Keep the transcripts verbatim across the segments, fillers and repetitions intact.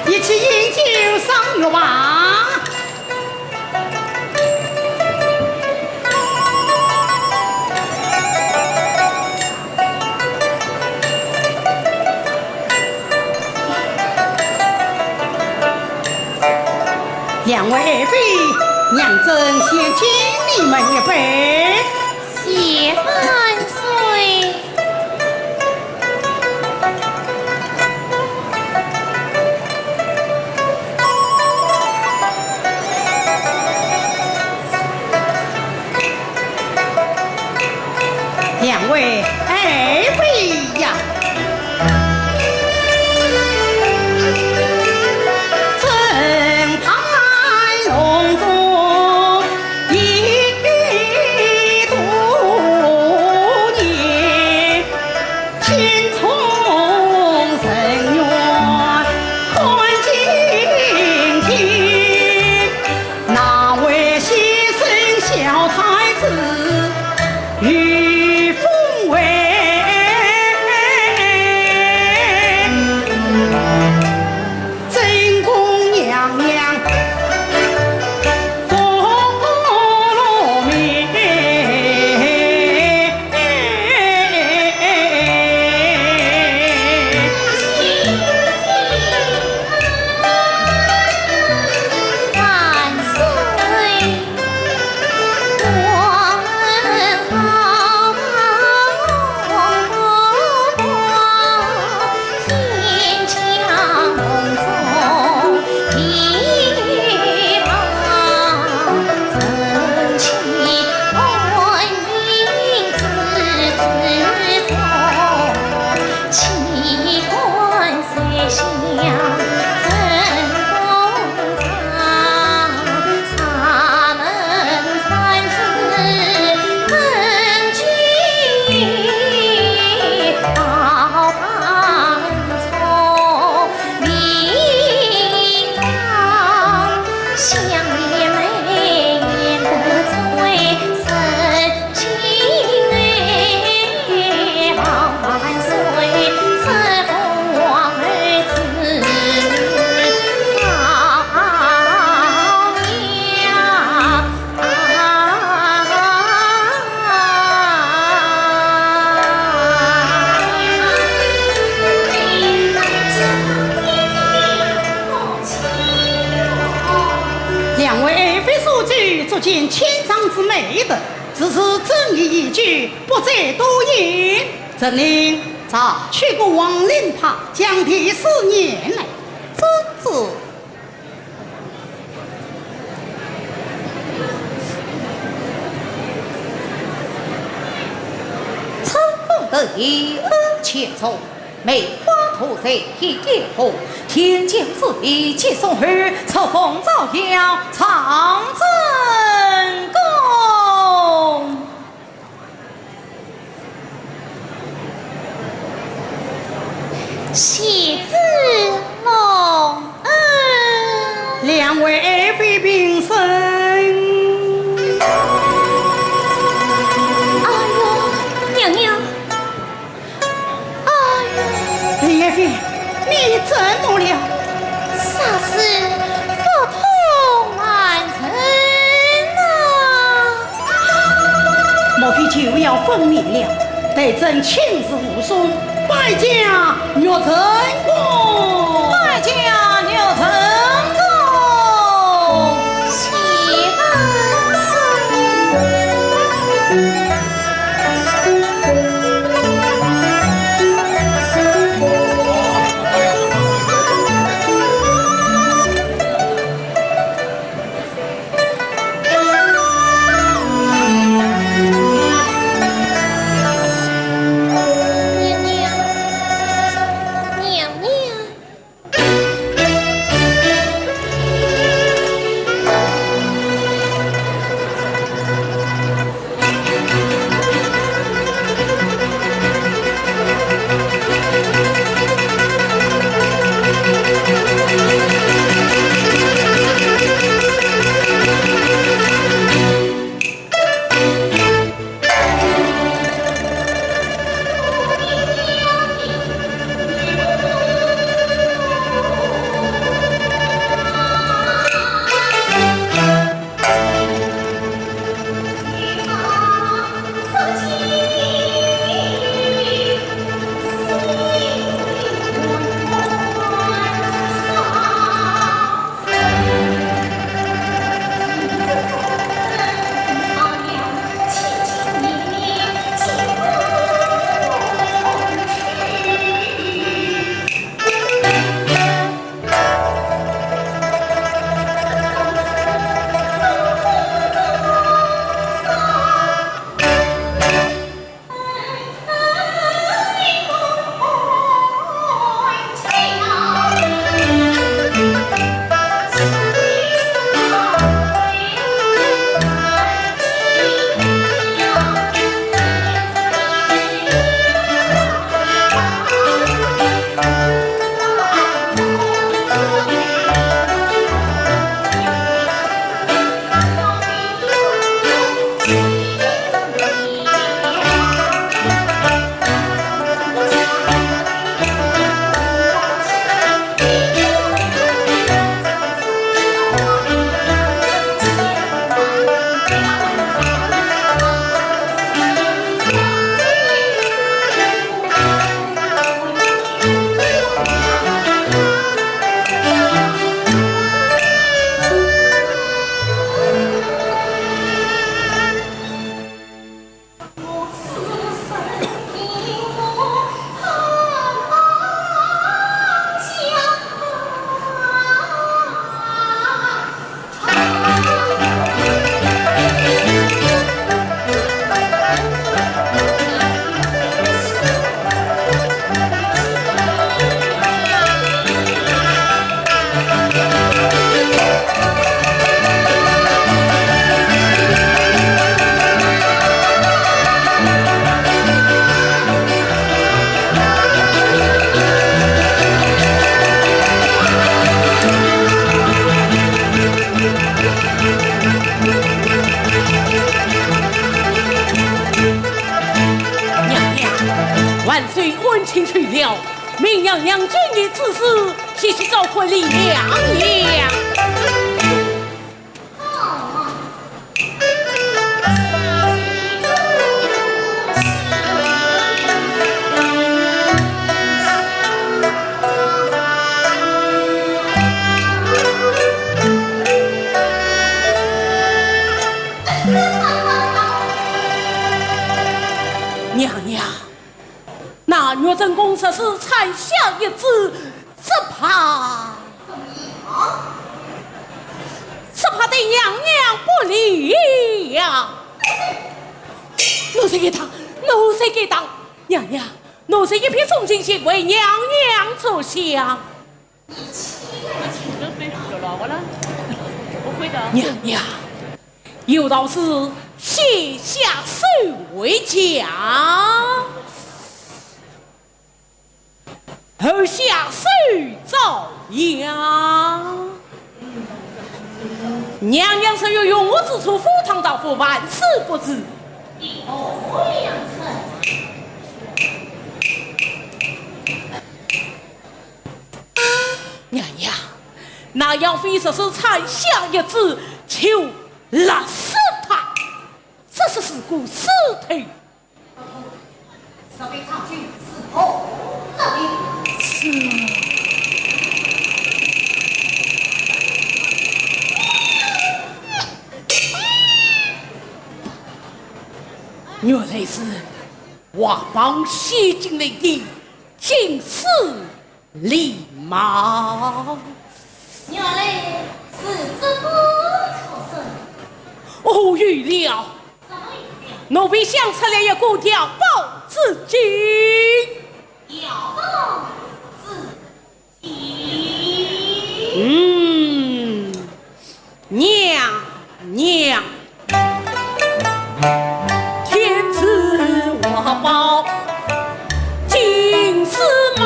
一起饮酒赏月吧。两位爱妃，娘朕先敬你们一杯。谢万岁。 两位爱妃呀。两位爱妃所举，足见千丈之美德，只是朕意已决，不再多言。陈琳，召去个王令帕，将题诗念来。遵旨。 春风得意恩情重，梅花吐蕊一点红。天降之意寄宋后，册封昭阳长春宫。 谢子龙恩。两位爱妃平身。哎呦，娘娘。哎呦。李爱妃，你怎么了？啥事？腹痛难忍呐。 莫非就要分娩了？待朕亲自护送，拜见玉宸公。拜见玉宸公。谢万岁。娘娘，娘娘。 娘娘，万岁，安亲去了。命娘娘今日之事，细细照看李娘娘。娘娘， 那玉宸公若是产下一子，只怕，只怕对娘娘不利呀。奴才该打，奴才该打，娘娘，奴才一片忠心，为娘娘着想。 娘娘，有道是先下手为强，后下手遭殃。娘娘若有用我之处，赴汤蹈火，万死不辞。 娘娘，那杨妃若是产下一子，就勒死她，这是自古死罪。这位将军是何人？是。原来是华邦西京令的进士李茂。原来是这个畜生。哦，有了，奴婢想出来一个调包之计。调包之计？嗯，娘娘。天子画报，金丝帽，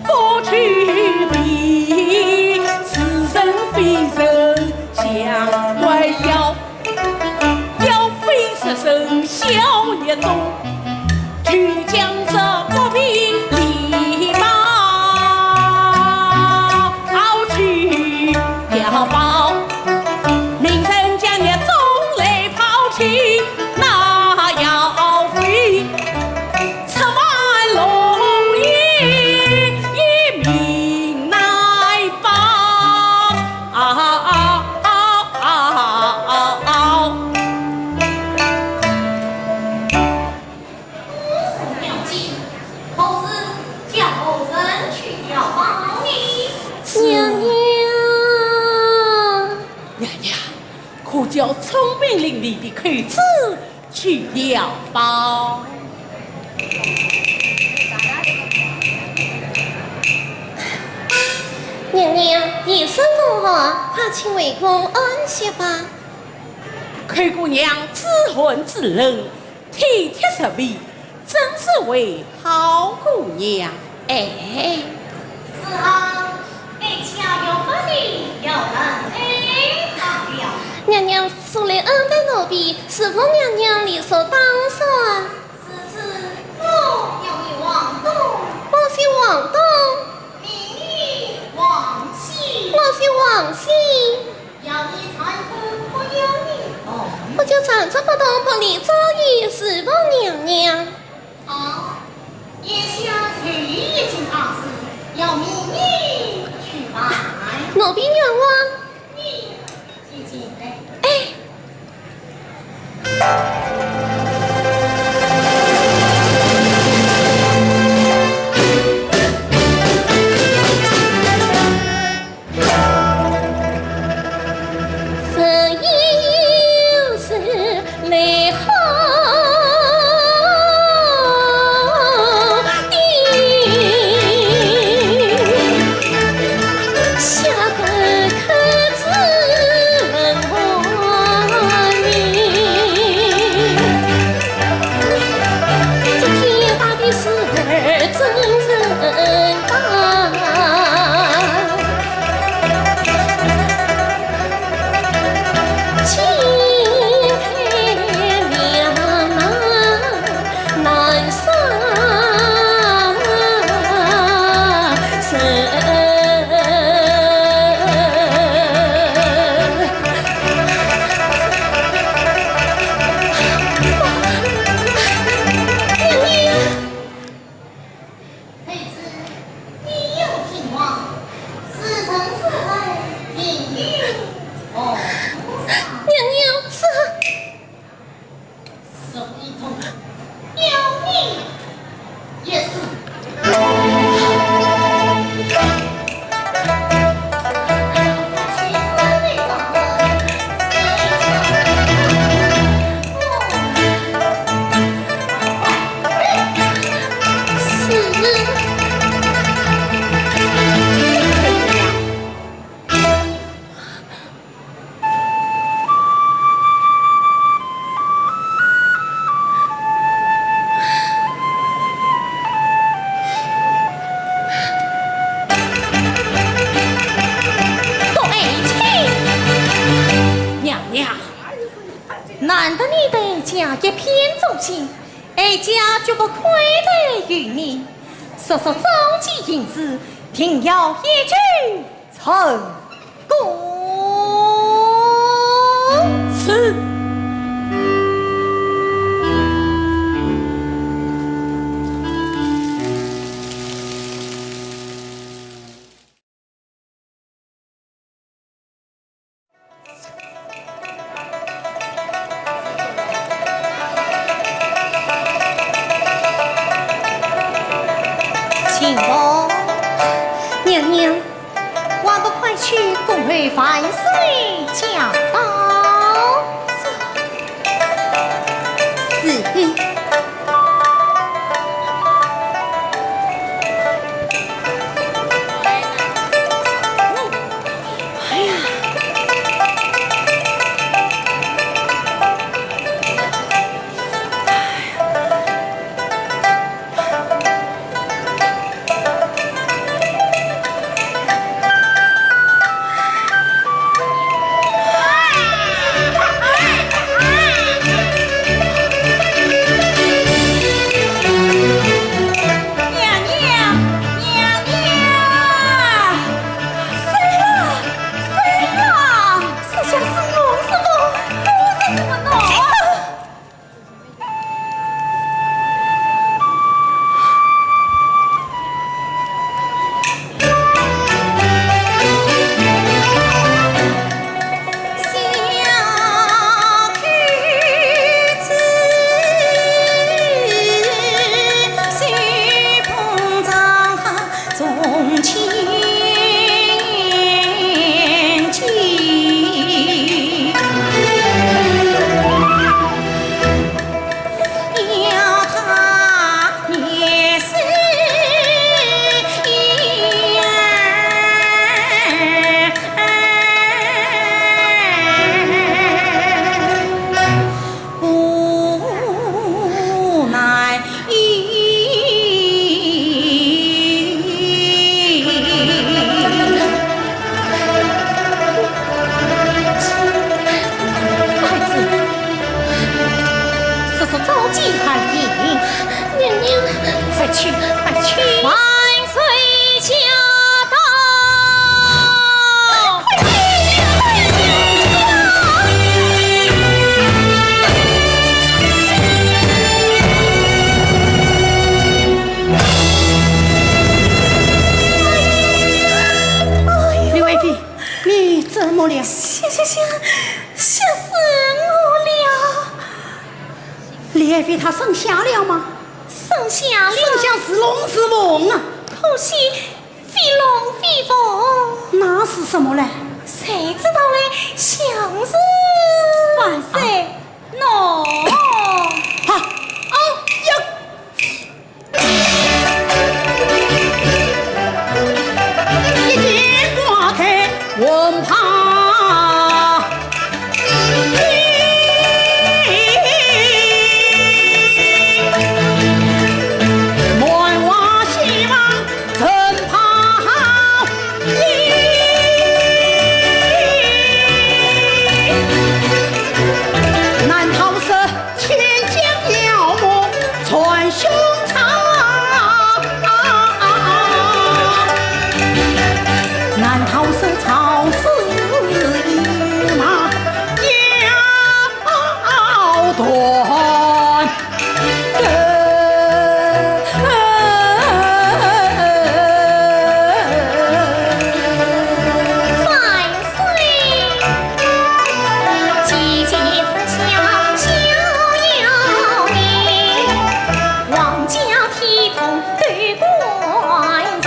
不去的，是人非人，像怪妖。 妖妃十声笑月中，去将这不平礼貌去调包，命人将你捉来抛弃那妖妃。 出卖龙椅一命难保。啊啊啊啊啊啊！娘娘。娘娘，可叫聪明伶俐的寇珠 去调包。娘娘，夜色风寒，快请回宫安歇吧。寇姑娘知寒知冷，体贴入微，真是位好姑娘。哎。是啊，哀家有份的，有份的，好了。娘娘 素来恩待奴婢，是奉娘娘理所当然。如此，我要你王东。我姓王东。名你王熙。我姓王熙。要你暂时不要你动。我就暂时不动，不理这一事奉娘娘。好，眼下随意一件大事，要命你去办。奴婢冤枉。你 哎。娘娘，这…… 是一种妖孽也是。各爱卿。娘娘，难得你对哀家一片忠心，哀家绝不亏待于你。速速召集行书，定要一举 成功。是。哦，娘娘，还不快去恭候万岁驾到？是。哎呀！ 娘娘，娘娘！谁啊？谁啊？是香是我，是我，我是什么呢？ 孩子，速速招进来。娘娘。快去，快去。万岁驾到！快去，快去！ 李贵妃，你怎么了？香，香，香，香死我了！李贵妃她生下了吗？生下了。生下是龙是凤啊？可惜非龙非凤。那是什么嘞？谁知道嘞？像是……万岁！喏。啊，哦，呀！ 一见花开问怕影，满花希望怎怕影。难逃是 千将妖魔传凶草，难逃是曹氏与马腰断根。 万岁！既见丞相逍遥面，皇家体统都关心，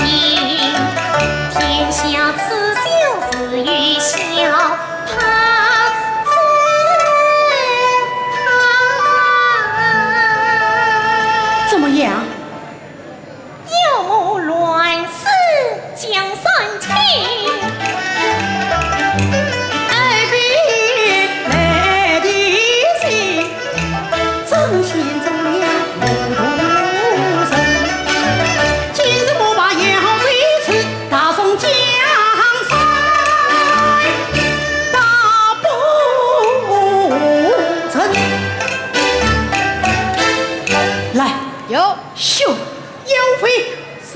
天下刺绣自有小帕子帕。怎么样？ 妖魔乱世江山清，爱妃来提亲，真心中了糊涂人。今日我把妖妃此大宋江山大不成。来，有。 休，妖妃。是。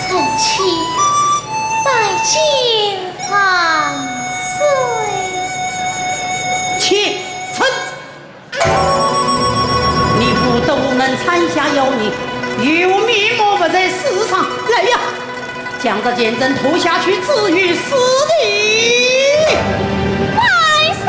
臣妾拜见万岁。按下要人，有面目不在世上。来呀，将这钱珍拖下去，置于死地。万岁！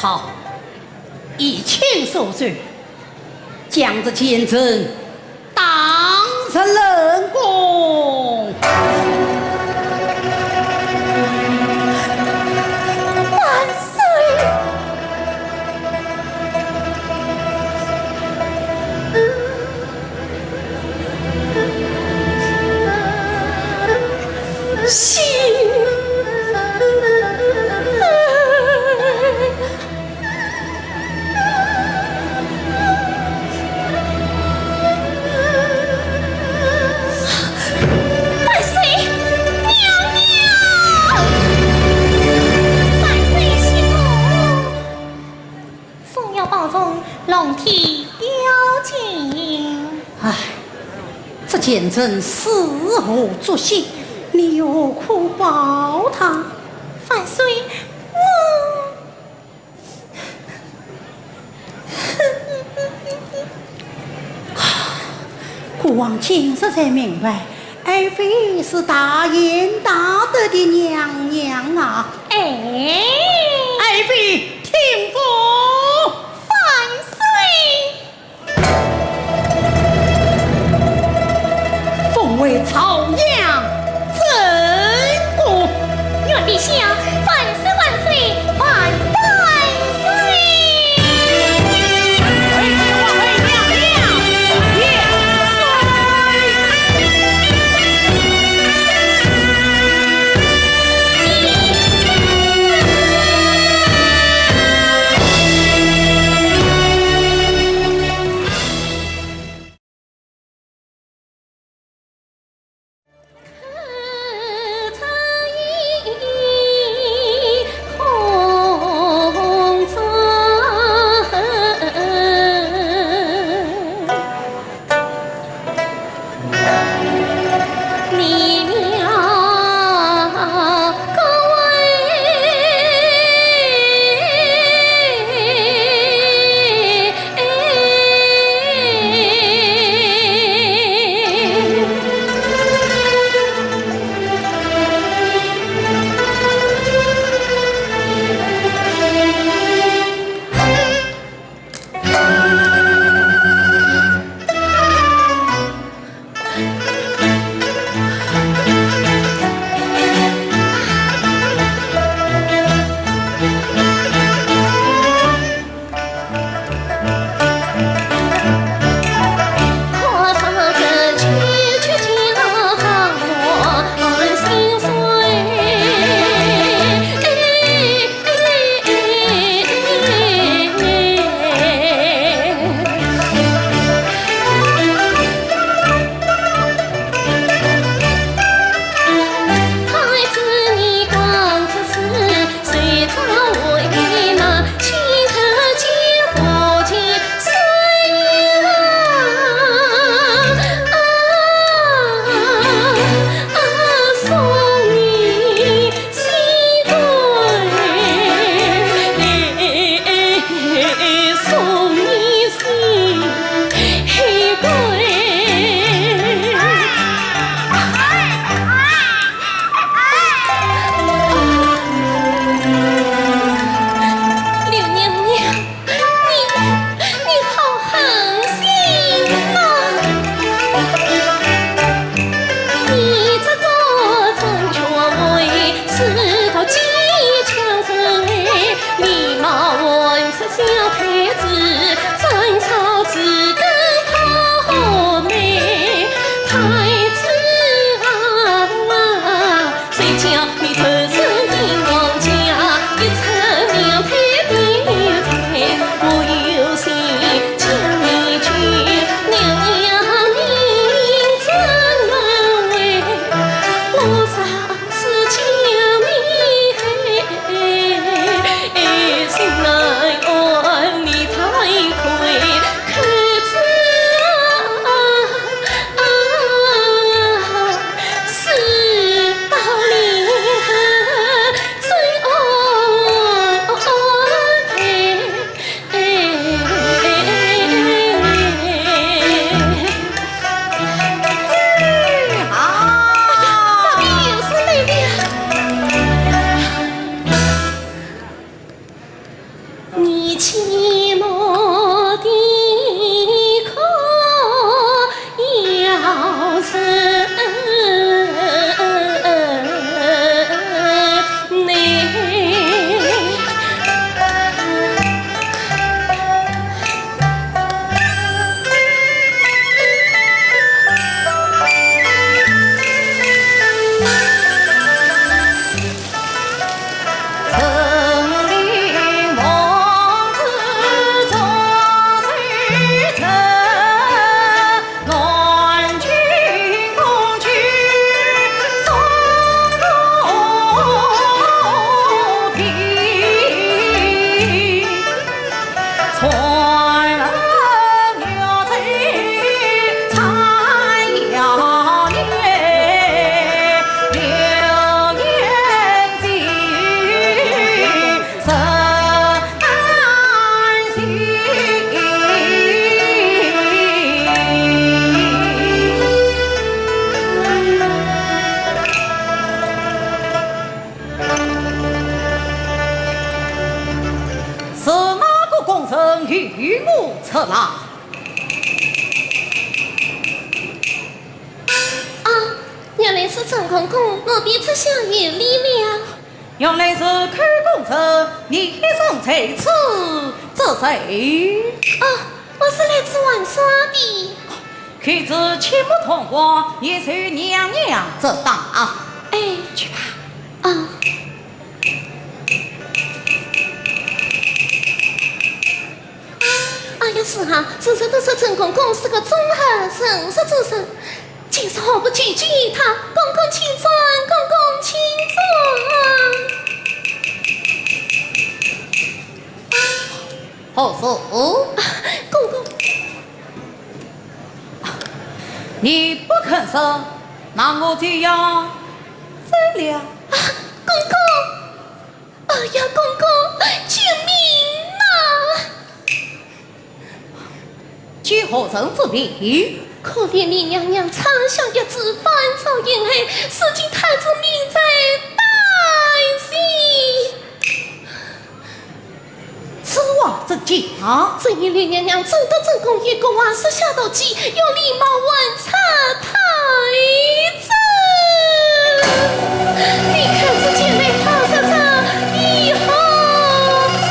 好，以卿所奏，将这钱珍 当日冷宫。万岁！是。 万岁，娘娘！万岁息怒，总要保重龙体表情。唉，这钱珍死后作兴，你又可保她？万岁，我 孤王今日才明白，爱妃是大贤大德的娘娘啊。哎，爱妃听封。万岁！ 封为朝阳正宫。愿陛下万岁万岁万万岁！回见皇后娘娘万岁！啊，原来是陈公公，奴婢这厢有礼了。原来是寇公子，你一人在此做甚？啊，我是来自玩耍的。寇子切莫堂皇，你随娘娘走吧。哎，去吧。啊。 哎呀，是啊，人人都说陈公公是个忠厚仁义之人，今日何不去去一趟？公公请转，公公请转。何事？啊，公公。你不肯说，那我就要走了。啊，公公！ 哎呀，公公，救命啊！救何人之命？可怜李娘娘闯下一次反遭陷害，如今太子命在旦夕。此话怎讲？只因李娘娘总督陈宫一个王室下毒计，要李茂文拆太子。 你看这贱人，她是这以后之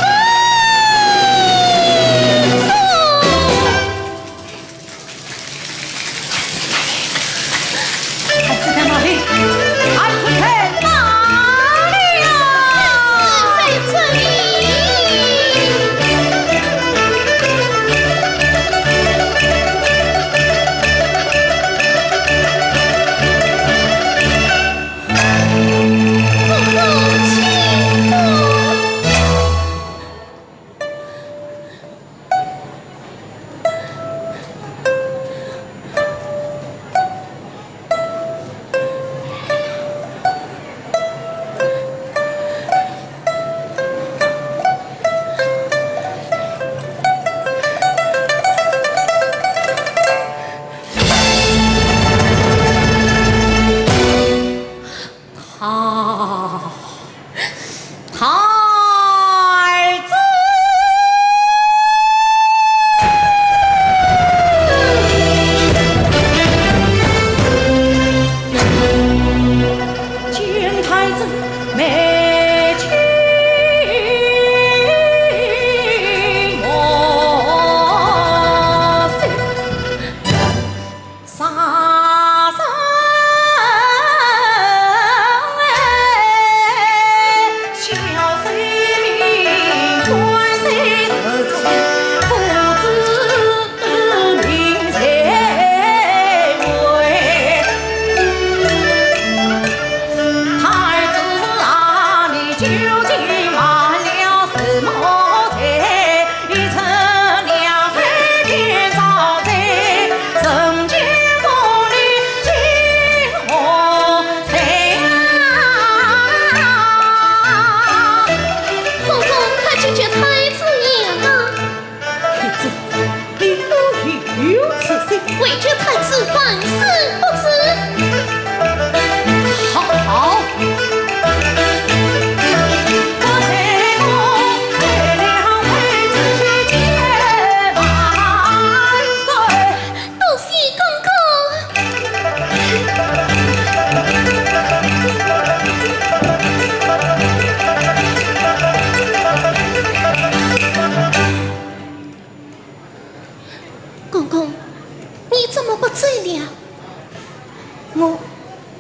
中。太子在哪里？太子在哪里呀？太子在这里。 他，太子。见太子眉清目秀。 公公，快去见太子爷啊！太子，你可有此事？为救太子，万死不辞。好，好。 多谢公公。公公，你怎么不走了？我，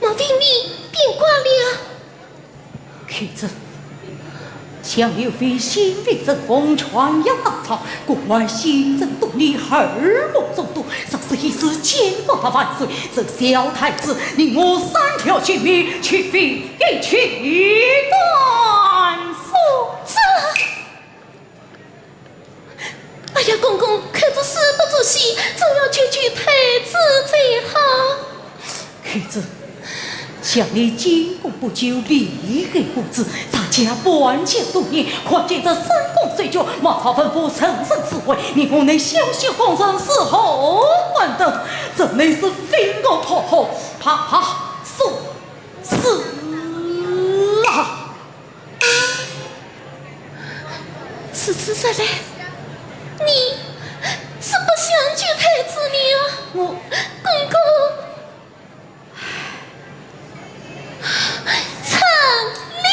我为你变卦了。 寇珠，想刘妃心病成风，全要当朝，故而心症多疑，耳目众多，若是一时见不得万岁，这小太子，你我三条性命，岂非一起断送？这…… 哎呀，公公，寇珠死不足惜，总要救救太子才好。寇珠，想你进宫不久，离开故土，在家半脚多年，看见这深宫岁绝，马超吩咐人人侍卫，你我能小小宫人伺候官灯，这乃是飞蛾扑火，啪啪送死啊！ 如此说来，你是哥哥，春丽。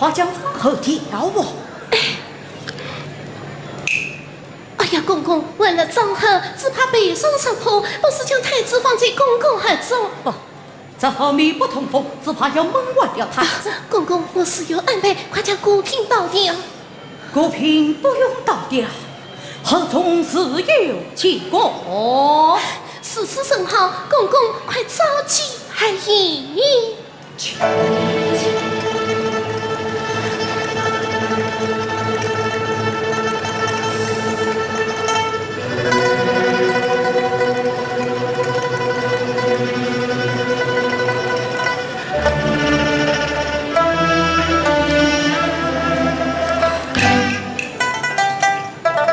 快将张贺调哦。哎呀，公公，完了张贺，只怕被人识破，不如将太子放在公公盒中。不，这后面不通风，只怕要闷坏了他。啊，公公，我自有安排，快将果品倒掉。果品不用倒掉，盒中自有其果。如此甚好，公公快召酒而饮。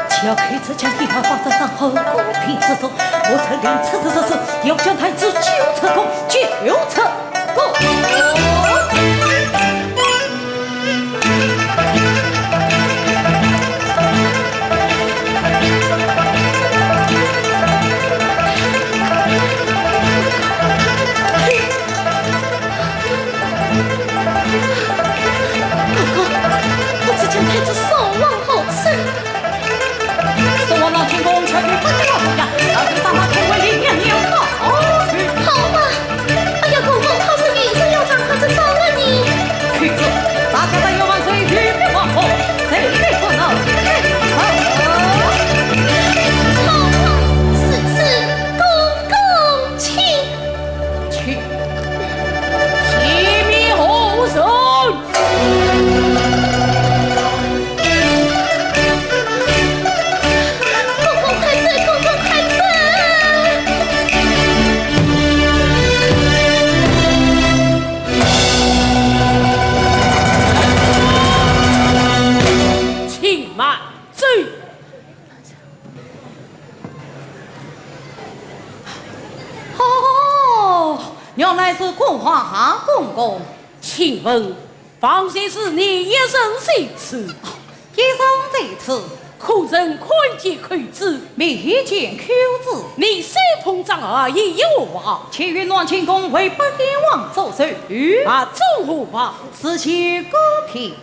只要寇珠将一盒放在张贺果品之中，我陈琳此时此时要将太子救出宫，救出宫。 公公，我只见太子手腕好刺。手腕老天公，却与不得了呀，老天让他成为领娘娘的好处。好吧。哎呀，公公，他是女子要斩，可是招了你。寇珠，咱家的冤枉谁与你王后，谁对不能？好，此次公公请。 请，前面何人？公公快走，公公快走！请慢走。 哦，原来是国王公公。请问，方才是你一人在此？一人在此。可曾看见寇珠？未见寇珠。你手捧长盒，意欲何往？前与南清宫为八贤王祝寿。盒中何物？是些果品。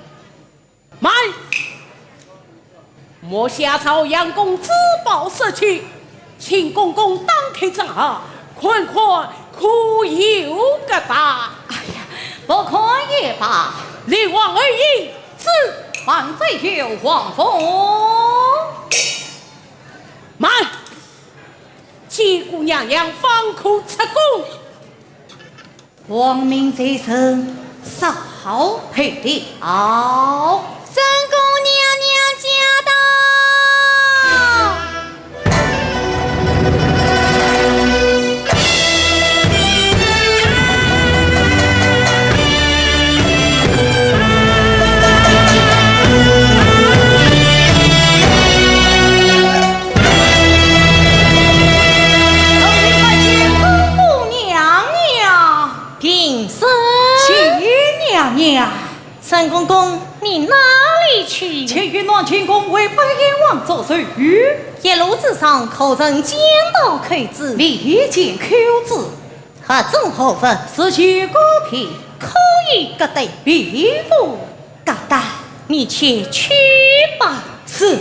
慢！莫想朝阳宫珠宝失去，请公公打开长盒，看看可有个大。哎呀，不看也罢。李王二爷，这……万岁有皇封。慢！见过娘娘方可出宫。 皇命在身，稍候退掉。正宫娘娘驾到。臣民拜见正宫娘娘。 平身。谢娘娘。陈公公，你哪里去？前与南清宫为八贤王祝寿。一路之上，可曾见到寇珠？未见寇珠。盒中何物？是些果品。可有夹带？并无夹带。你且去吧。是。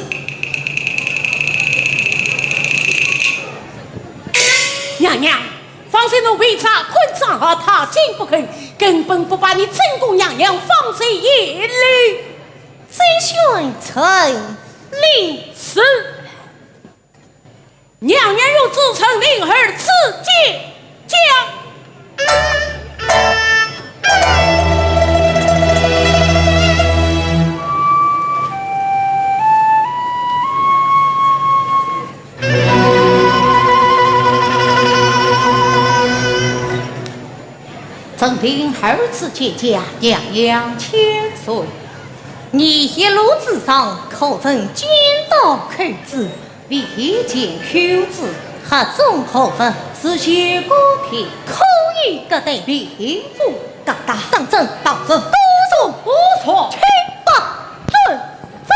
娘娘， 方才奴婢查看长盒，她竟不肯，根本不把你正宫娘娘放在眼里。周旋陈琳。是。娘娘有旨，陈琳二次见驾。 陈琳二次见驾，娘娘千岁。你一路之上，可曾见到寇珠？未见寇珠。盒中何物？是些果品。可有夹带？并无夹带。当真？当真。果然。果然。请慢走。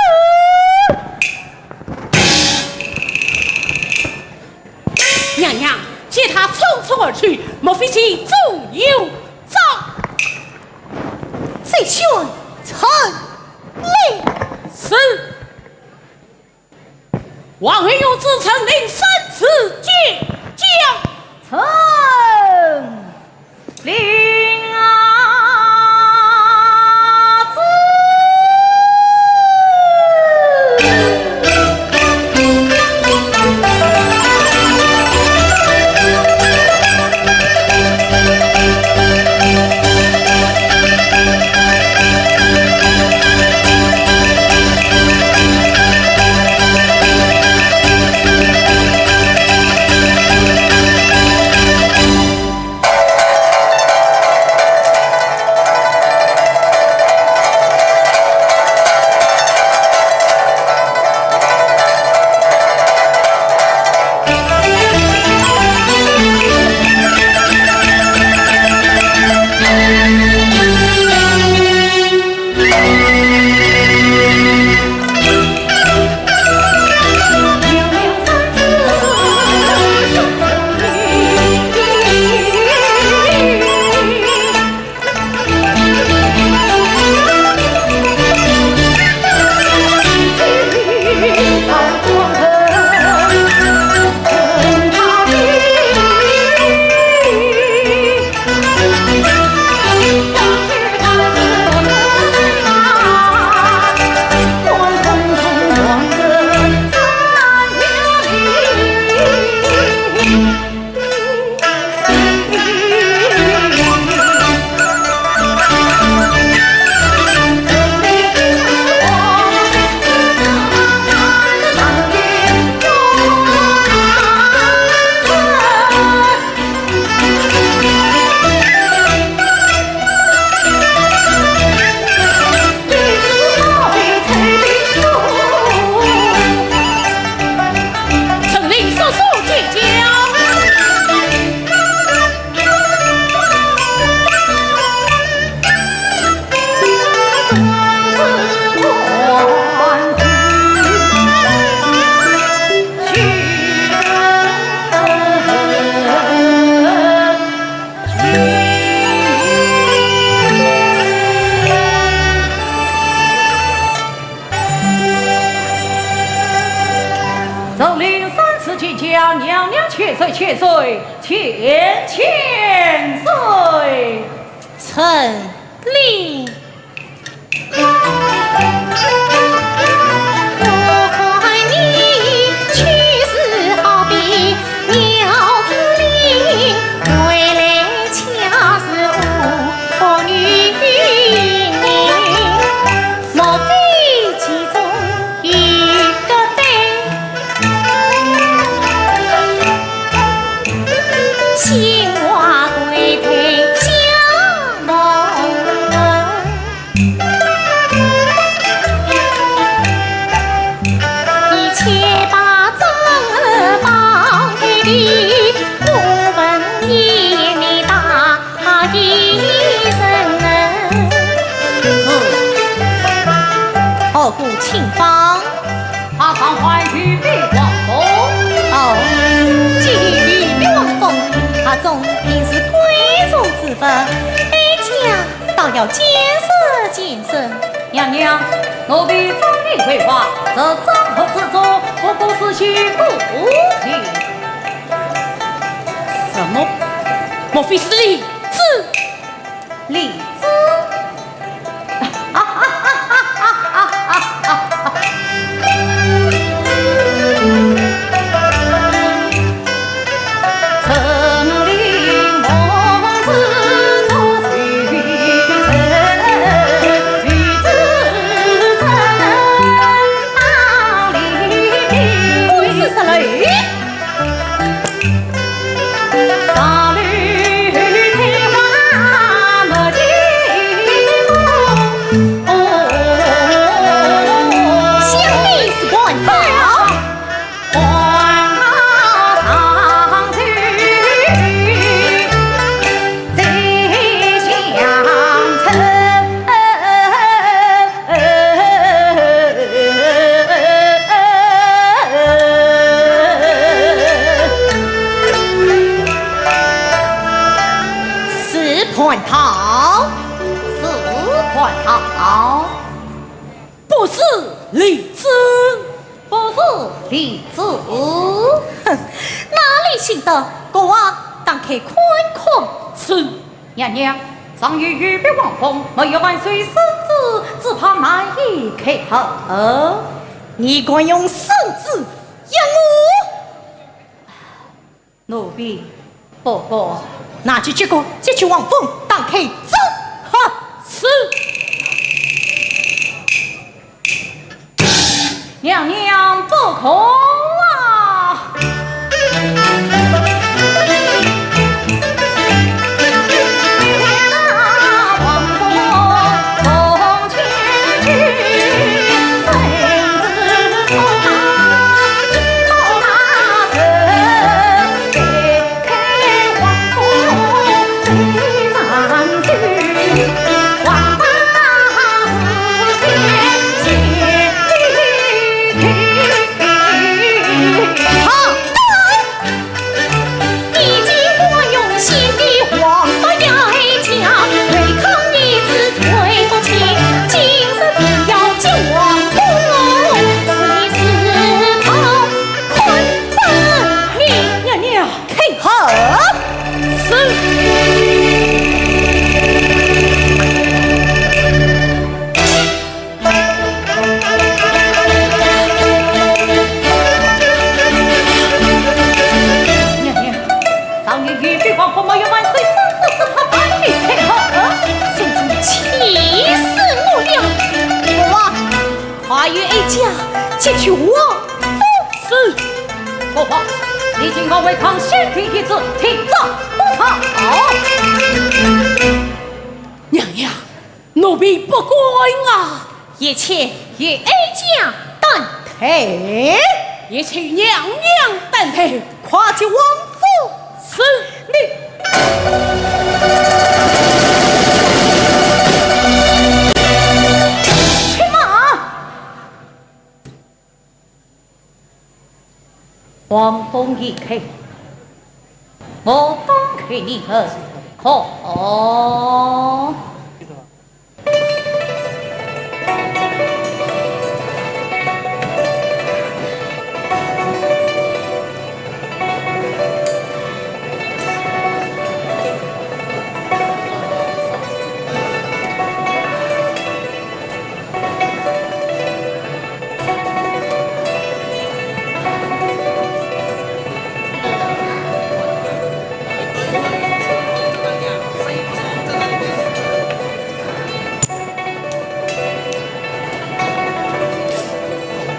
娘娘，见他匆匆而去，莫非其中有诈？周旋陈琳。是。王爷有旨，陈琳三次见驾。陈琳啊，子。陈琳速速见驾。陈琳三次见驾，娘娘千岁，千岁，千千岁。陈琳。 是。后姑请放。 马上还与你王封。哦，既与你王封，阿忠定是闺中之物，哀家倒要见识见识。娘娘，奴婢遵命回话，这账簿之中不过是些物品。什么？莫非是李子？ 李子。是蟠桃。是。还好，不是李子。不是李子。哼，哪里信得过啊？打开看看。是。娘娘，上有御笔皇封，没有万岁圣旨，只怕难以开盒。你敢用圣旨压我？ 奴婢不敢。拿起这个，这只皇封打开，走。哈，是。娘娘不可啊！娘娘，看好。是。娘娘，上有御笔皇封，没有万岁圣旨，只怕难以开盒。真正气死我了！我 快与哀家解救王府。是。国王，你竟敢违抗先帝懿旨，听斩不赦。娘娘，奴婢不敢啊。一切由哀家担待。一切由娘娘担待。快解王府。是。你。且慢。 皇封已开，我当开你们看。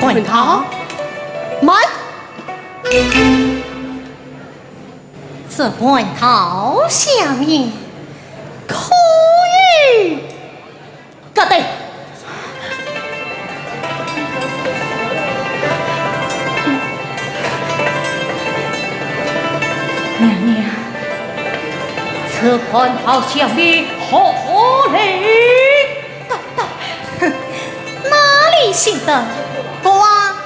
蟠桃，慢！ 这蟠桃下面可有夹带？娘娘，这蟠桃下面何来夹带？哼，哪里信得过啊？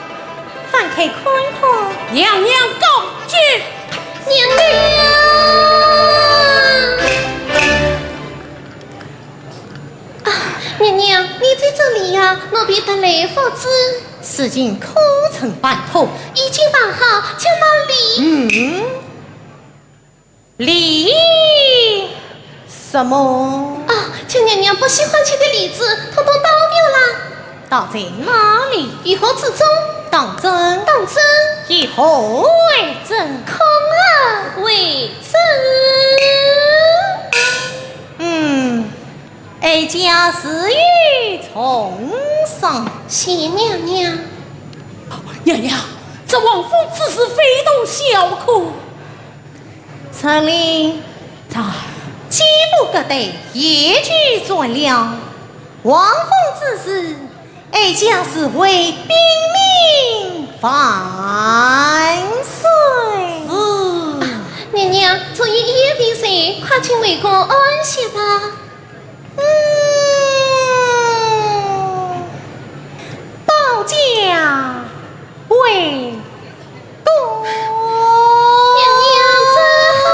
翻开看看。娘娘告急！娘娘！啊，娘娘，你在这里呀？奴婢得来复旨。事情可曾办妥？已经办好，将那梨……嗯。 梨什么？啊，将娘娘不喜欢吃的梨子，统统倒掉了。倒在哪里？御盒之中。当真？当真。以何为证？空盒为证。嗯，哀家自有重赏。谢娘娘。娘娘，这王府之事非同小可。 陈琳，在。既无夹带，也就算了。王府之事，哀家自会禀明万岁。是。啊，娘娘，昨夜已有备罪，快请回宫安歇吧。 嗯，保驾回宫。娘娘走好。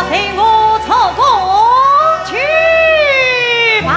随我出宫去吧。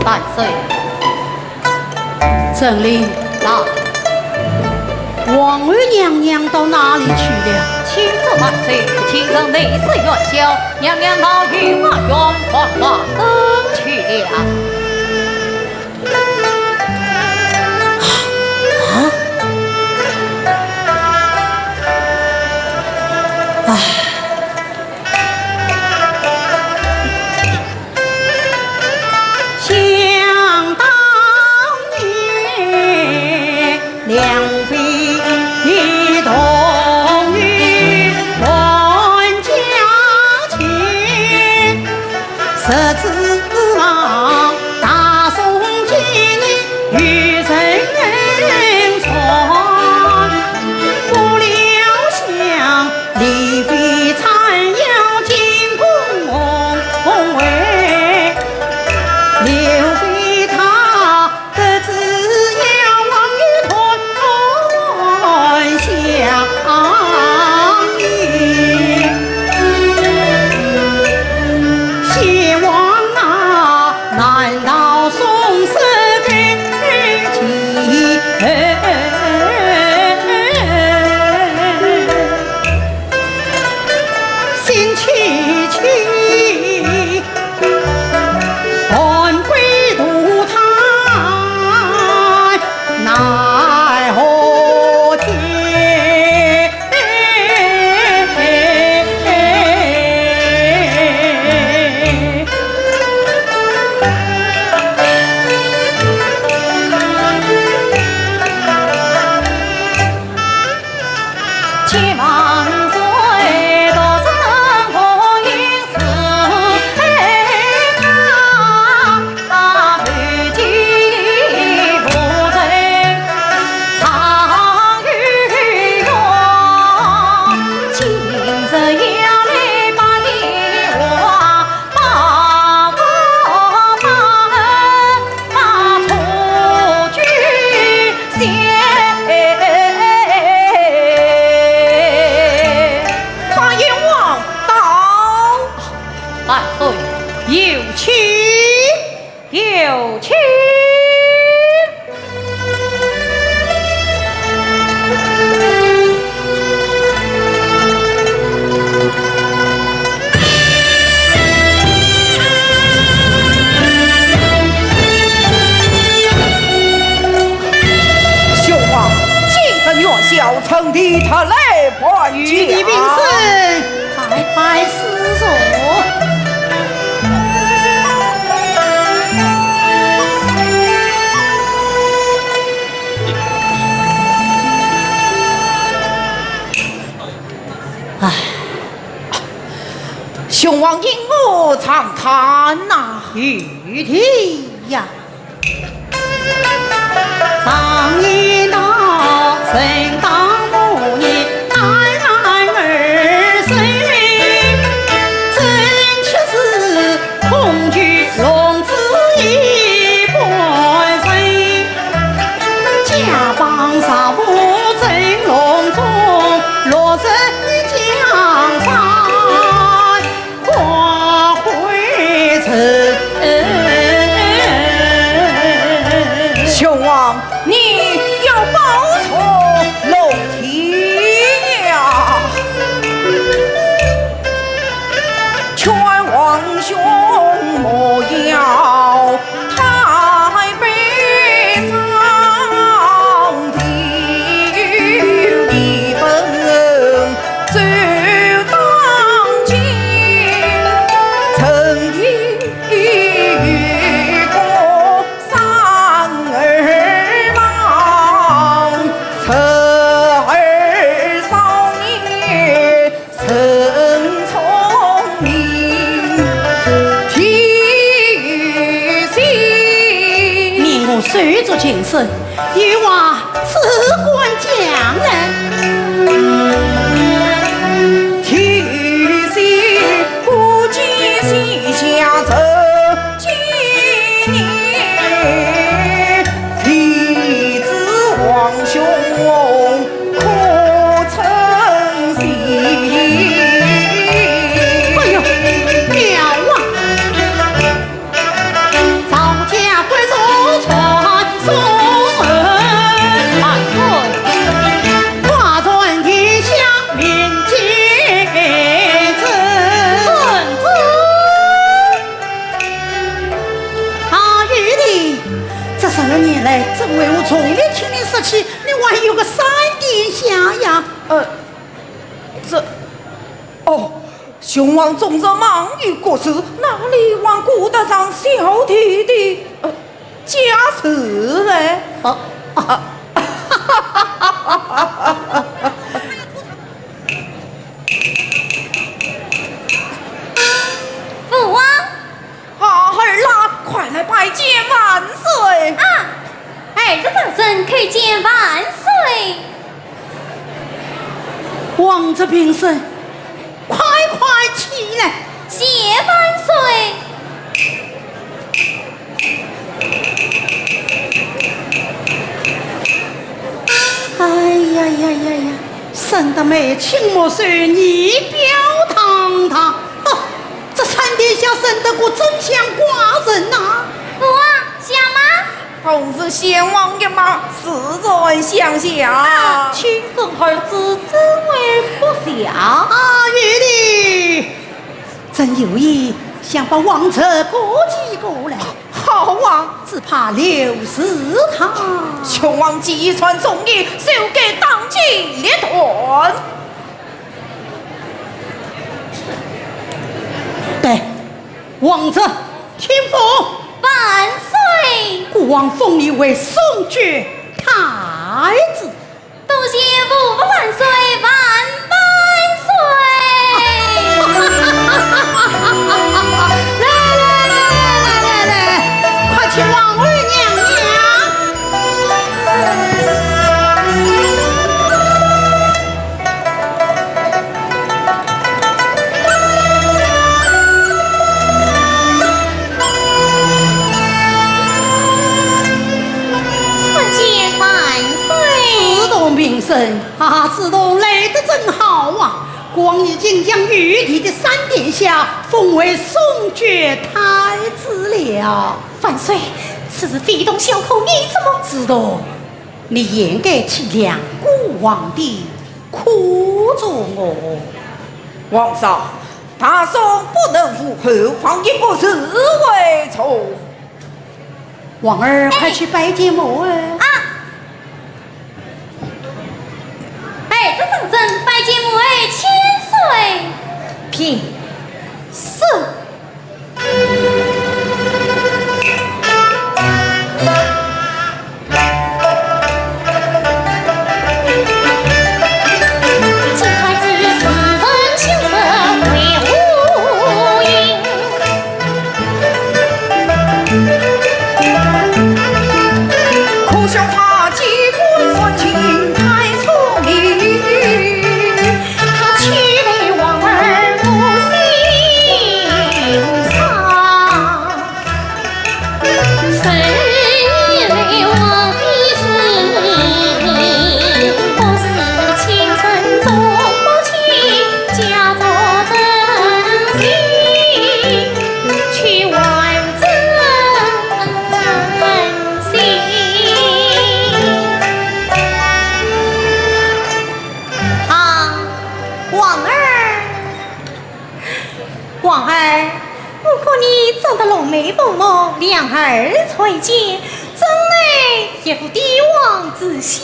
万岁。 陈琳。到。皇后娘娘到哪里去了？启奏万岁，近日内侍元宵，娘娘到御花园赏花灯去了。啊？唉。 想当年，两位同游南嘉前，十指郎，大宋经历与人传，不料想 李妃参邀进宫会，刘妃她得知妖王与团相依。先王啊，难道送死给其后？ 心戚戚，寒归独叹奈何天。 八贤王到。万岁。有请。有请。 兄王，今日元宵，臣弟特来拜见。御弟平身，拜拜师叔。唉。 兄王因何长叹呐？御弟呀。正当我年，泰然而生，正气似孔雀，龙子一般身。驾崩十五蒸笼中，落日江山。 光辉城。兄王，你要保重龙体呀！劝王兄莫要太悲伤，弟弟本 走当今，成一个三二郎，十二少年真聪明，天心。命我手足情深， 有话只管讲来。天心不见西厢人，今夜未知王兄可曾醒？哎呦，妙啊！ 赵家贵族传送门，万岁！挂传天下民间称。遵旨。啊，玉帝，这十二年来，怎为何从未听你说起你还有个三殿下呀？呃，这，哦， 兄王终日忙于国事，哪里还顾得上小弟的，呃，家事嘞？啊，啊。父王。啊，儿啦，快来拜见万岁。啊，儿子赵祯叩见万岁。 王子平身，快快起来。谢万岁。哎呀呀呀呀，生得眉清目秀，仪表堂堂，哦，这三殿下生得果真像寡人呐。父王，像吗？ 同是先王一脉，自然相像。啊，亲生儿子怎会不像？啊，玉帝，朕有意想把王侄过继过来。好啊。只怕刘氏她……兄王既传中意，休该当机立断。对， 王侄听封。万岁。孤王封你为松觉太子。多谢父王万岁万万岁。来来来来来来来，快请王后娘娘。 参见万岁。子栋平身。啊，子栋来得正好啊！孤王已经将玉帝的三殿下封为松觉太子了。万岁，此事非同小可，你怎么……子栋，你应该体谅孤王的苦衷哦。皇上， 大宋不能无后，皇爷不是为从。王儿，哎。快去拜见母后。啊。哎，这张证拜见母后千岁。平身。 可笑他机关算尽，皇儿，我看你长得龙眉凤目，两耳垂肩，真乃一副帝王之相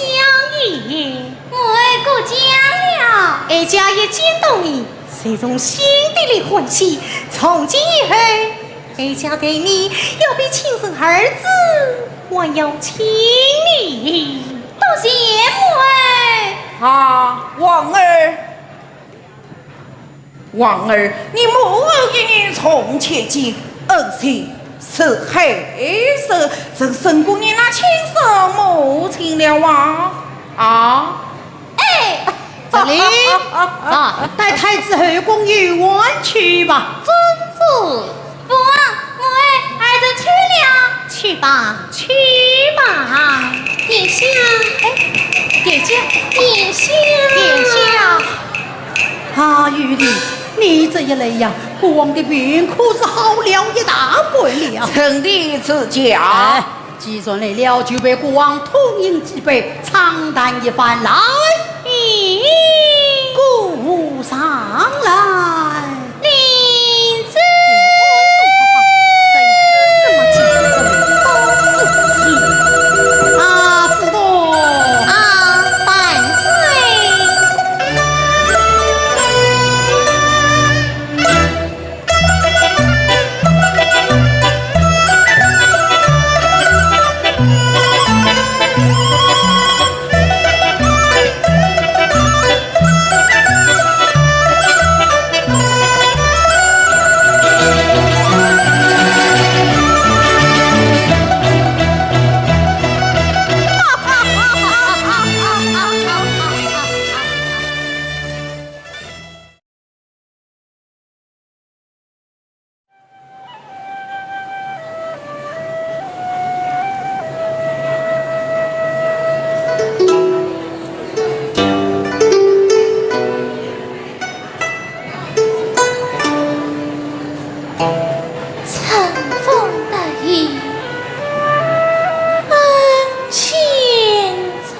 也。我爱过奖了。哀家一见到你，就从心底里欢喜，从今以后，哀家待你要比亲生儿子还要亲呢。多谢母后。啊，皇儿， 皇儿，你母后一语从前间，恩情似海深，真胜过你那亲生母亲了啊！啊？哎，这里，啊，带太子后宫游玩去吧。遵旨。父王，母后，儿臣去了。去吧。 去吧。殿下。哎，殿下。殿下。殿下。啊，玉帝，你这一来呀，国王的病可是好了一大半了。臣弟赐教。哎，既然来了，就陪国王痛饮几杯，畅谈一番来。咦？顾上来。 领旨。啊，子东。啊，万岁。春风得意恩情重，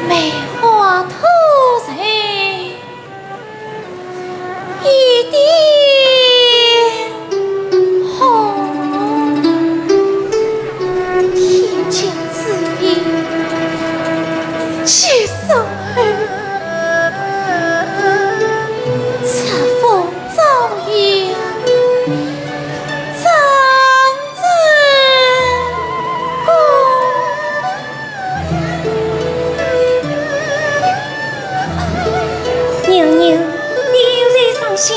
梅花吐蕊 一点红。天降之音寄苏侯，册封昭阳长子公。 娘娘，你又在伤心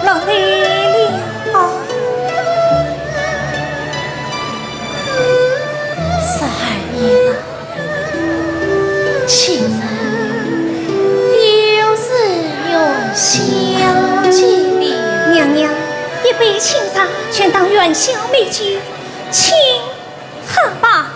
落泪了。十二年了，卿上又是元宵节了。娘娘，一杯卿上，全当元宵美酒，请喝吧。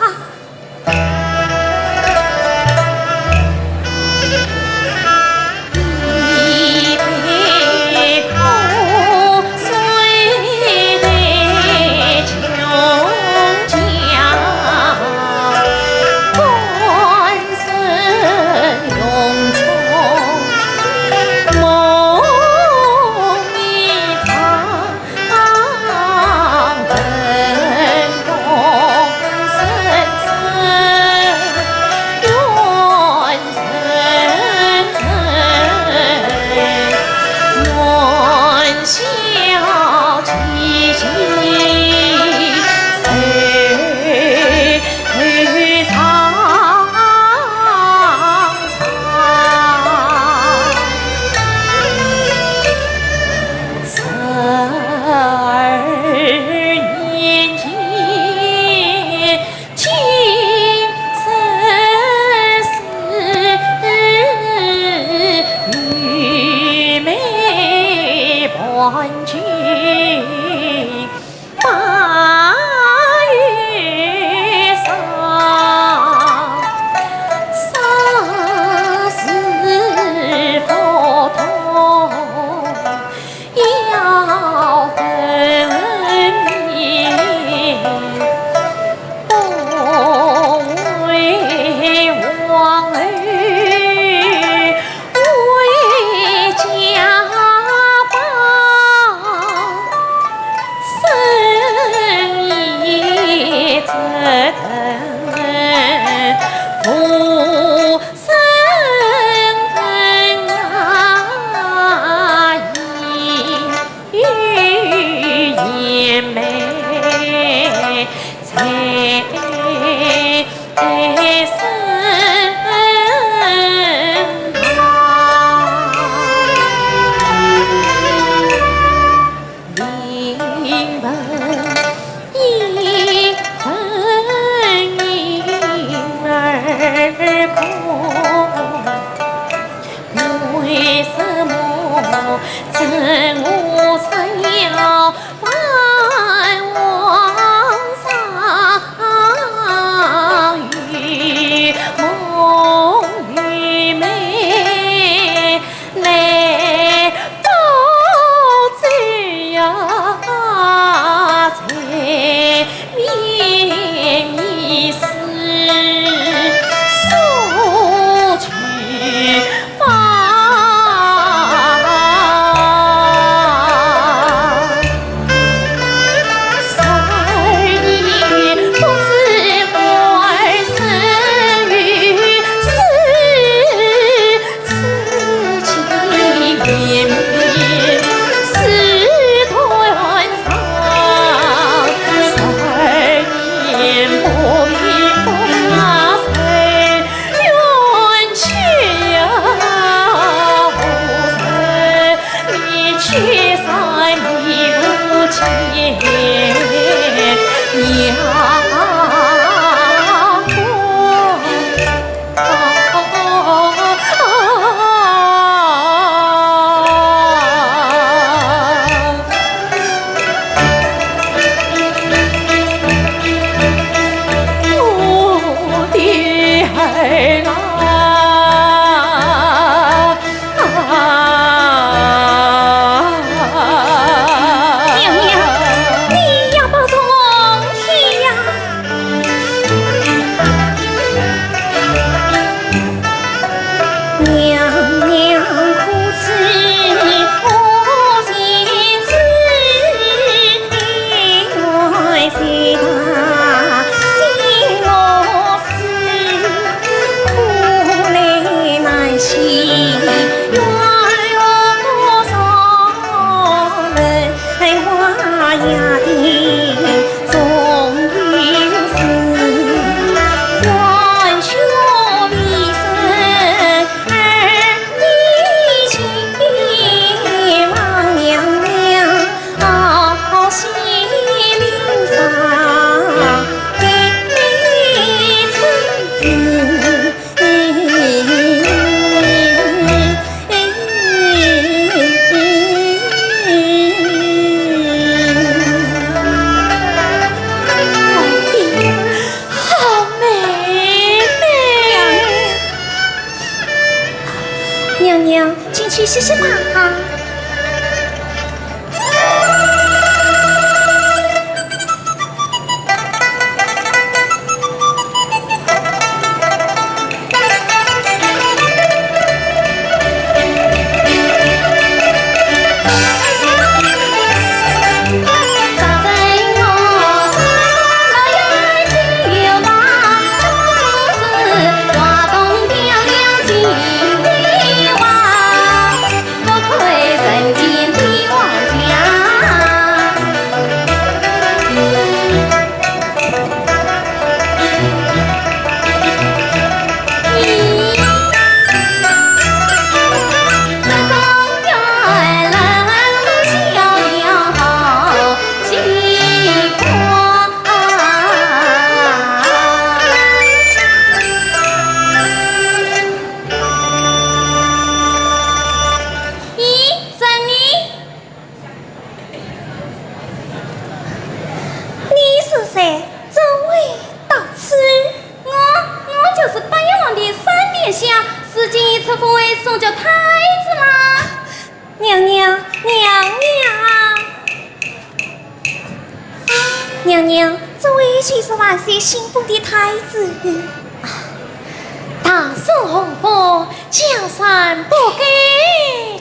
娘娘，你要保重身体呀。好妹妹。娘娘，进去歇歇吧。咦，是你？你是谁？怎会到此？我，我就是八贤王的三殿下，如今已出府为送接太子啦。娘娘，娘娘。 娘娘，这位就是万岁新封的太子。大宋洪福，江山不改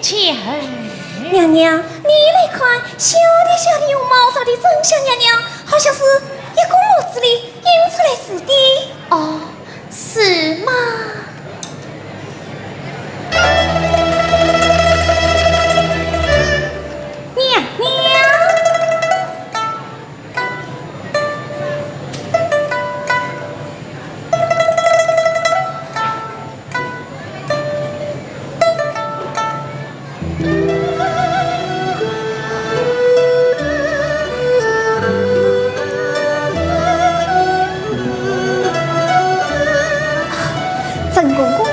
旧。娘娘，你来看，小的小的容貌上的真像娘娘，好像是一个模子里印出来似的。哦，是本公公。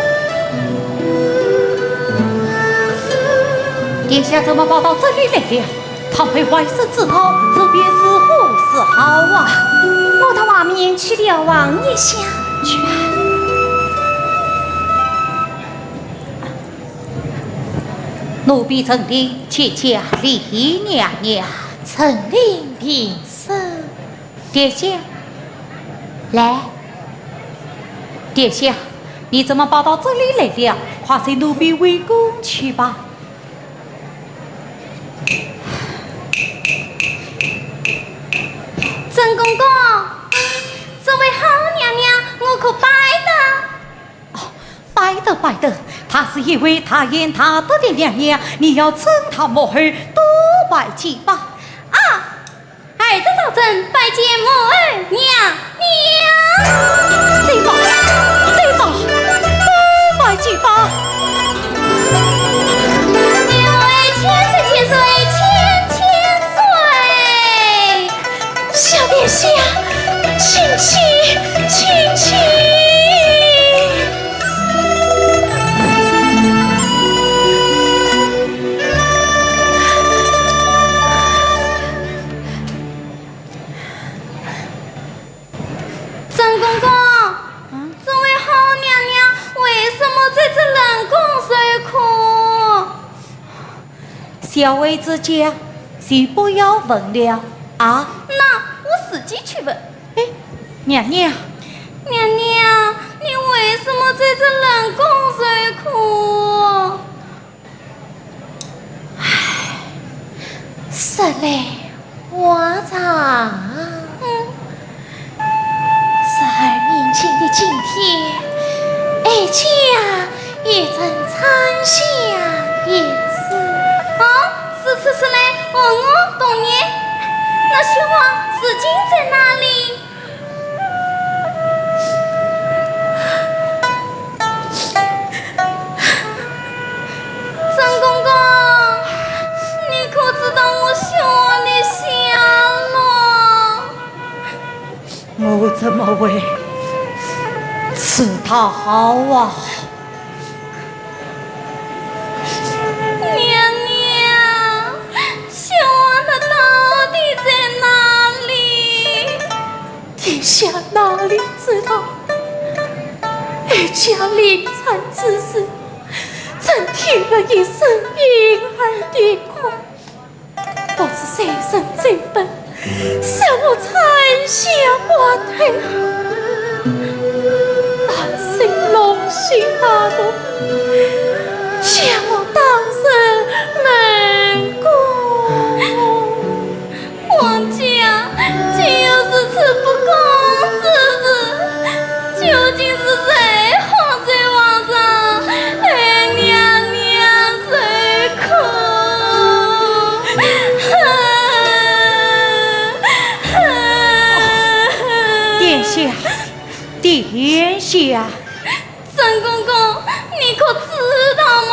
殿下怎么跑到这里来了？倘被外人知道，这便如何是好啊！我到外面去瞭望一下。去吧。奴婢陈琳见驾，礼娘娘。陈琳平身。 殿下，来。殿下，你怎么跑到这里来了？快随奴婢回宫去吧。陈公公，这位好娘娘，我可拜得？ 哦，拜得，拜得，她是一位大贤大德的娘娘，你要称她母后，多拜几拜。啊，儿子赵祯拜见母后娘娘。走吧，走吧，多拜几拜。母后千岁，千岁，千千岁。 小殿下，请起，请起。陈公公，这位好娘娘为什么在这冷宫受苦？ 小孩子家，就不要问了啊。那我自己去问。哎，娘娘。娘娘，你为什么在这冷宫受苦？唉，说来 话长。嗯。十二年前的今天，哀家也曾产下一子。哦，如此说来，和我同年。那秀华如今在哪里？ 陈公公，你可知道我秀华的下落？我怎么会知道啊？娘娘，秀华她到底在哪里？ 殿下哪里知道？哀家临产之时，曾听闻一声婴儿的哭，不知谁人奏本，说我产下怪胎。万岁龙心大怒，将我打入冷宫。 王家，竟有如此不公之事，究竟是谁害在皇上哀娘娘受苦？殿下，殿下。 陈公公，你可知道吗？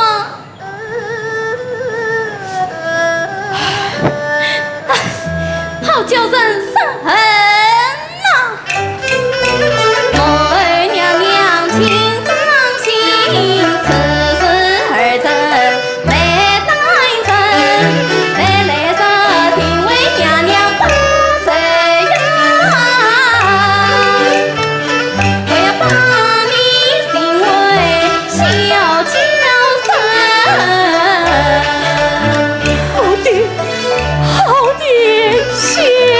好叫人伤痕呐！好的，好的，小娘。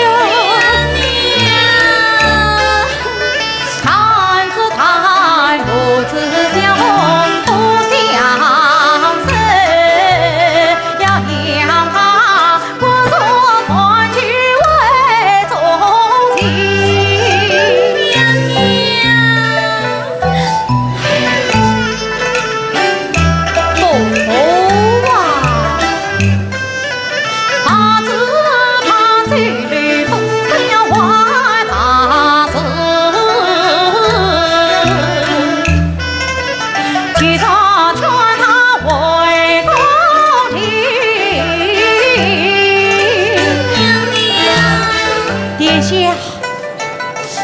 殿下，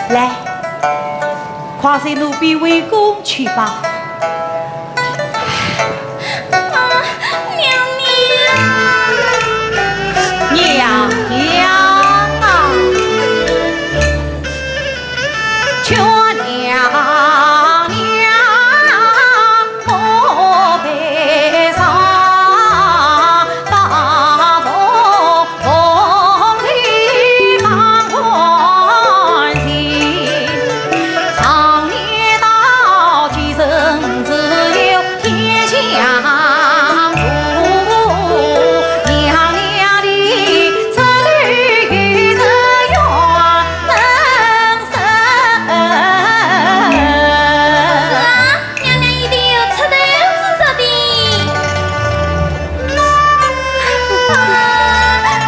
来，快随奴婢回宫去吧。娘娘啊，求娘娘莫悲伤，大风风里放宽心，常言道寄人自有 天相助，娘娘的出头有人生。是啊，娘娘一定有出头之日的。啊，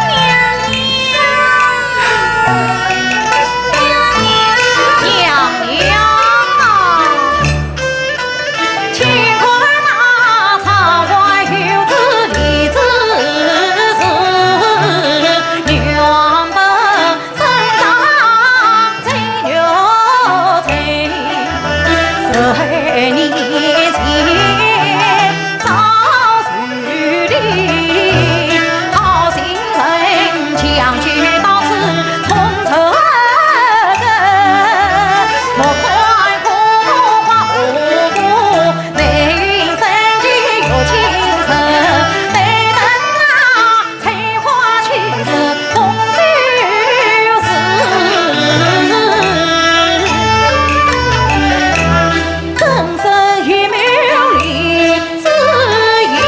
娘娘，娘娘，娘娘啊！ 请看那窗外有只李子树，原本生长最有情，十年前遭受 更胜于妙丽之音。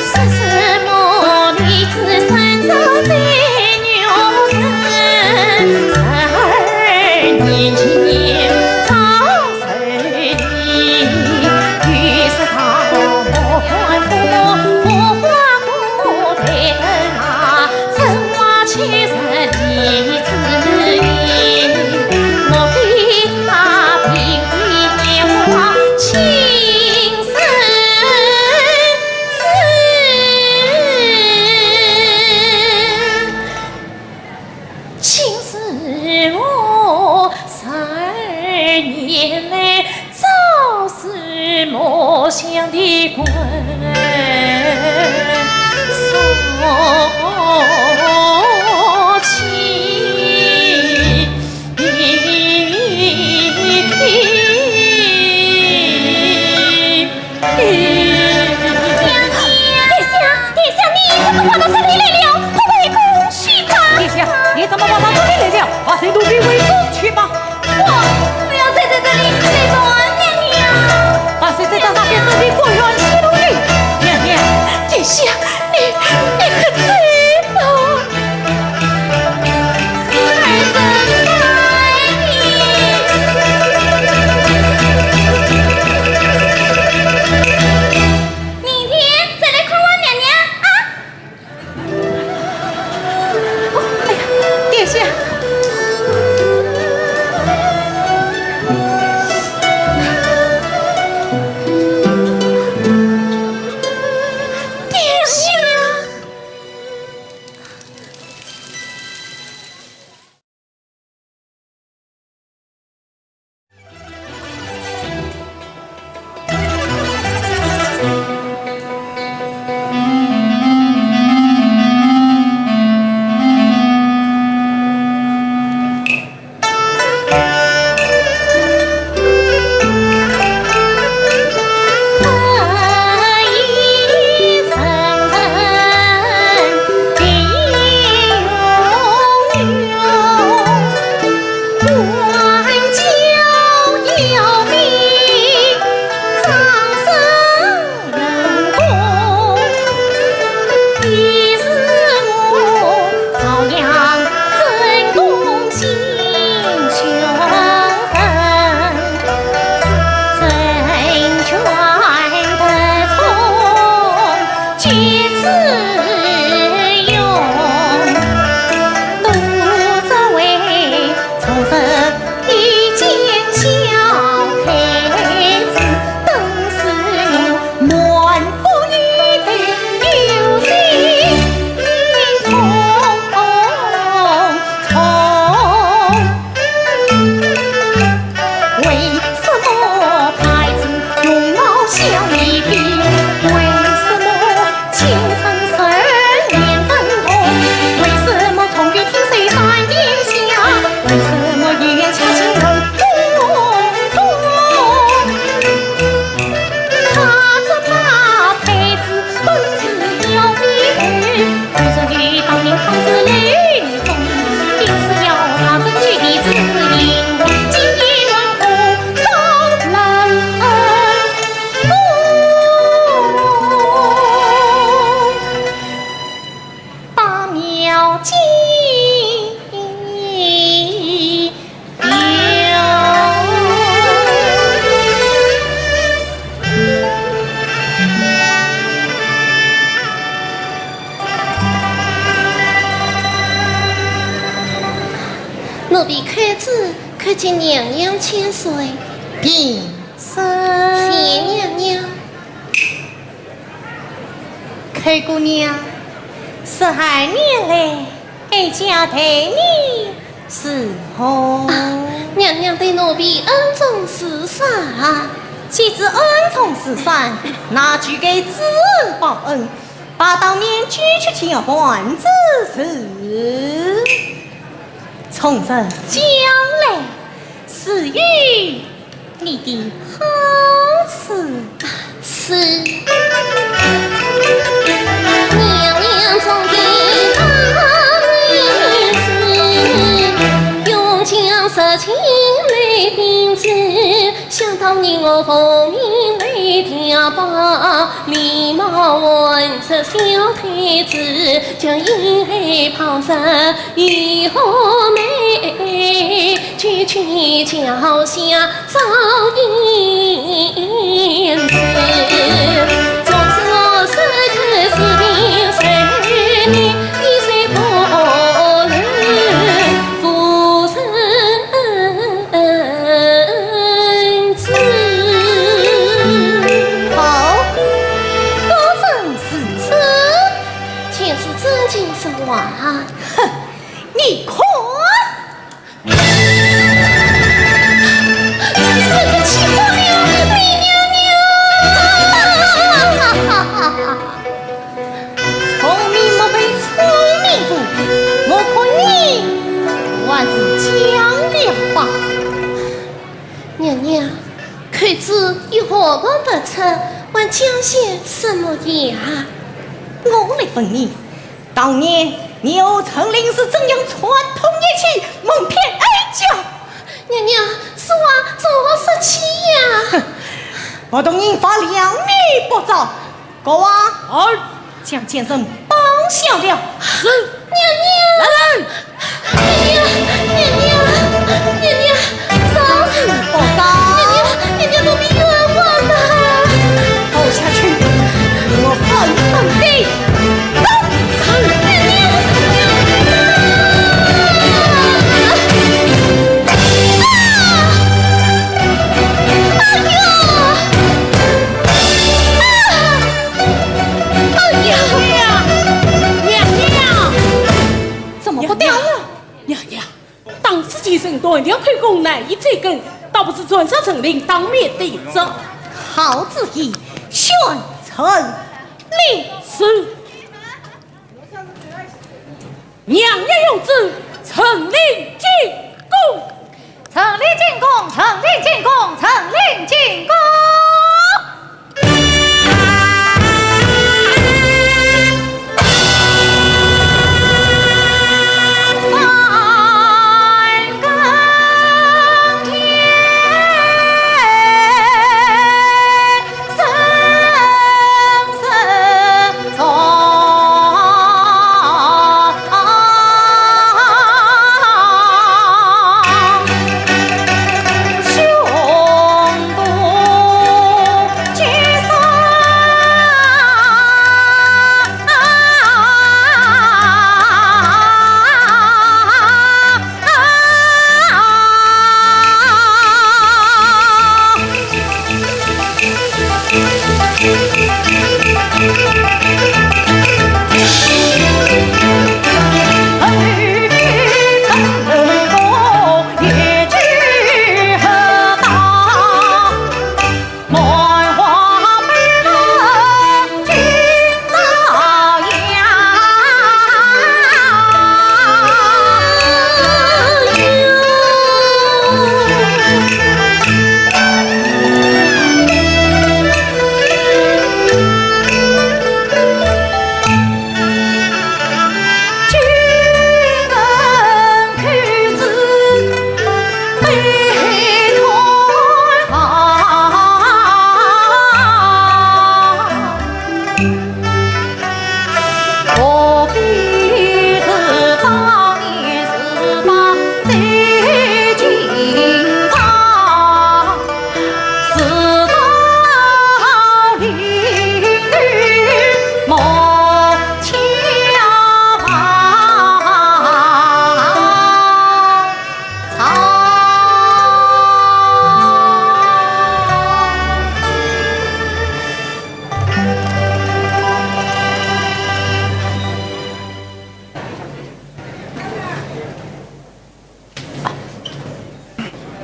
说什么女子三朝最女人，十二年前朝 殿下，殿下，你怎么跑到这里来了？快回宫去吧。殿下，你怎么跑到这里来了？把贼奴给围住去吧。不，不要睡在这里，累着娘娘。把谁带到那边，等你滚远些。娘娘。殿下，你，你快走吧。 明天再来看望娘娘啊。哦，哎呀，殿下。殿下。婢寇珠叩见娘娘千岁。平身。谢娘娘。寇姑娘，十二年来，哀家待你如何？啊，娘娘对奴婢恩重如山。既是恩重如山，那就该知恩报恩，把当年九曲交还之事，从实讲来，自有你的好处。是。娘娘中的大儿子，勇将杀进来兵子，想当年我奉命来调把礼貌还这小太子，将银海抛在雨后梅，九曲桥下照应时。从此我是个士兵，谁你谁不能无人之。好，果真如此。 全是真情实话。哼，你看！你们起哄了，李娘娘！聪明莫被聪明误，我看你还是讲了吧。娘娘，寇珠有何患不出，还讲些什么呀？我来问你， 当年你和陈琳是怎样串通一气，蒙骗哀家？娘娘，此话从何说起呀？哼，不动刑罚，两面不招。郭槐，儿，将贱人绑下了。是。娘娘！来人！娘娘，娘娘，娘娘，饶是不招。娘娘，娘娘，奴婢冤枉啊！ 拖下去，我狠狠地打死你！哎呀！哎呀！娘娘！怎么不打了？娘娘， 打死贱人，断了口供，难以追根，倒不如斩杀陈琳，当面对质。好主意，宣陈琳。是。娘娘有旨，陈琳进宫。陈琳进宫，陈琳进宫，陈琳进宫。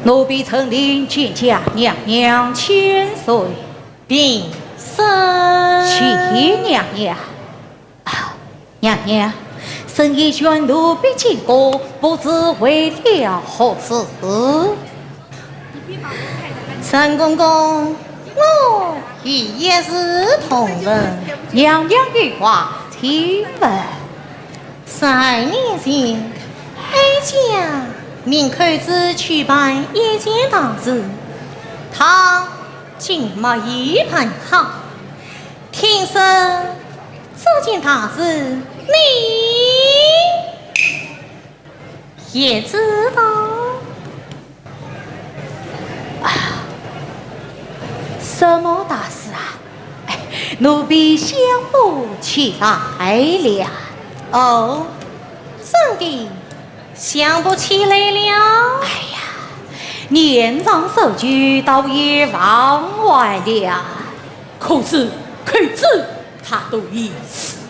奴婢陈琳见驾，娘娘千岁。平身。谢娘娘。啊，娘娘，沈医院奴婢经过，不知为了何事？陈公公，我与一事同问。娘娘有话，请问。 十二年前，哀家命寇珠去办一件大事，他竟没有办好。听说这件大事，你也知道？ 啊，什么大事啊？哎，奴婢想不起来了。哦，真的想不起来了？哎呀，年长寿久，倒也忘怀了。可是寇珠，她都已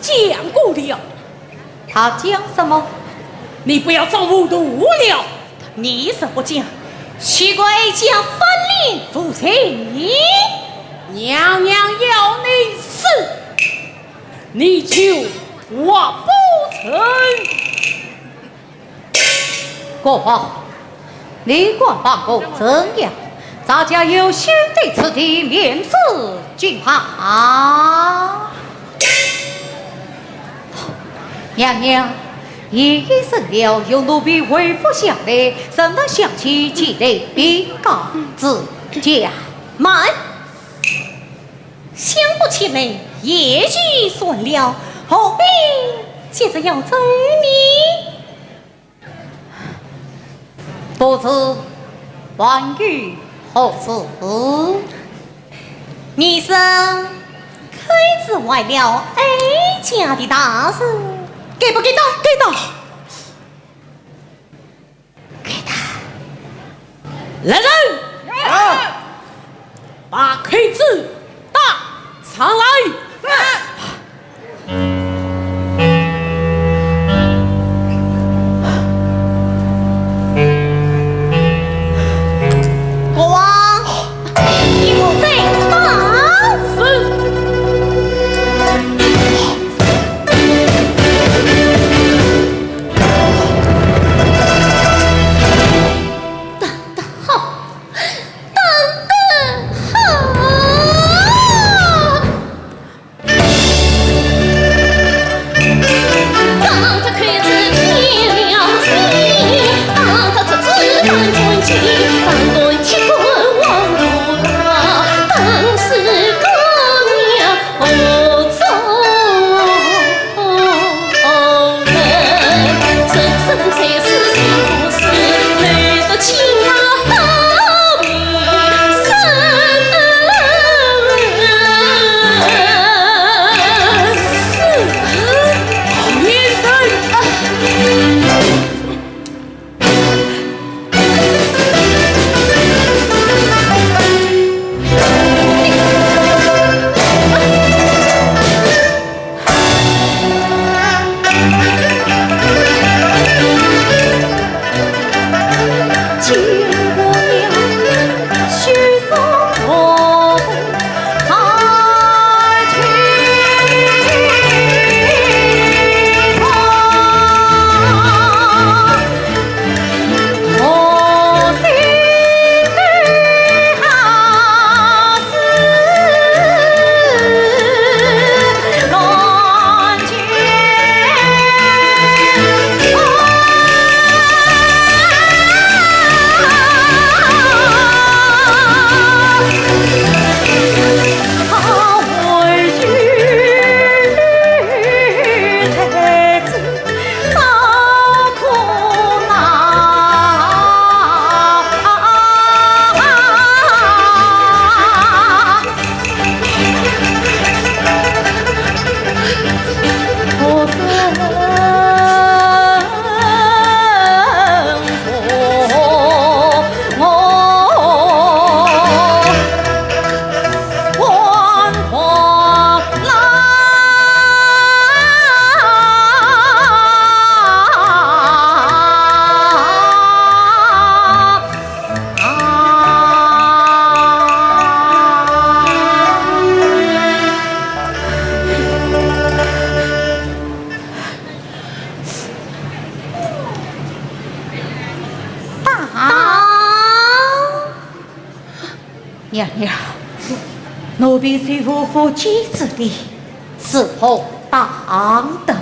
讲过了。 他讲什么？你不要装糊涂了。你若不讲，岂怪哀家翻脸无情。娘娘要你死，你就活不成。国王， 你敢把我怎样？咱家有兄弟此地，免死金牌。娘娘，夜已深了，容奴婢回府想来，怎能想起前来禀告之家？慢！想不起来也就算了，何必急着要走呢？ 不知还有何事？你说，寇珠坏了哀家的大事，该不该当？该当。该当。来人！啊！ 把寇珠带上来。是。国王，你不在吗？是。 打得好，打得好！娘娘，奴婢虽无父继之礼，是否当得？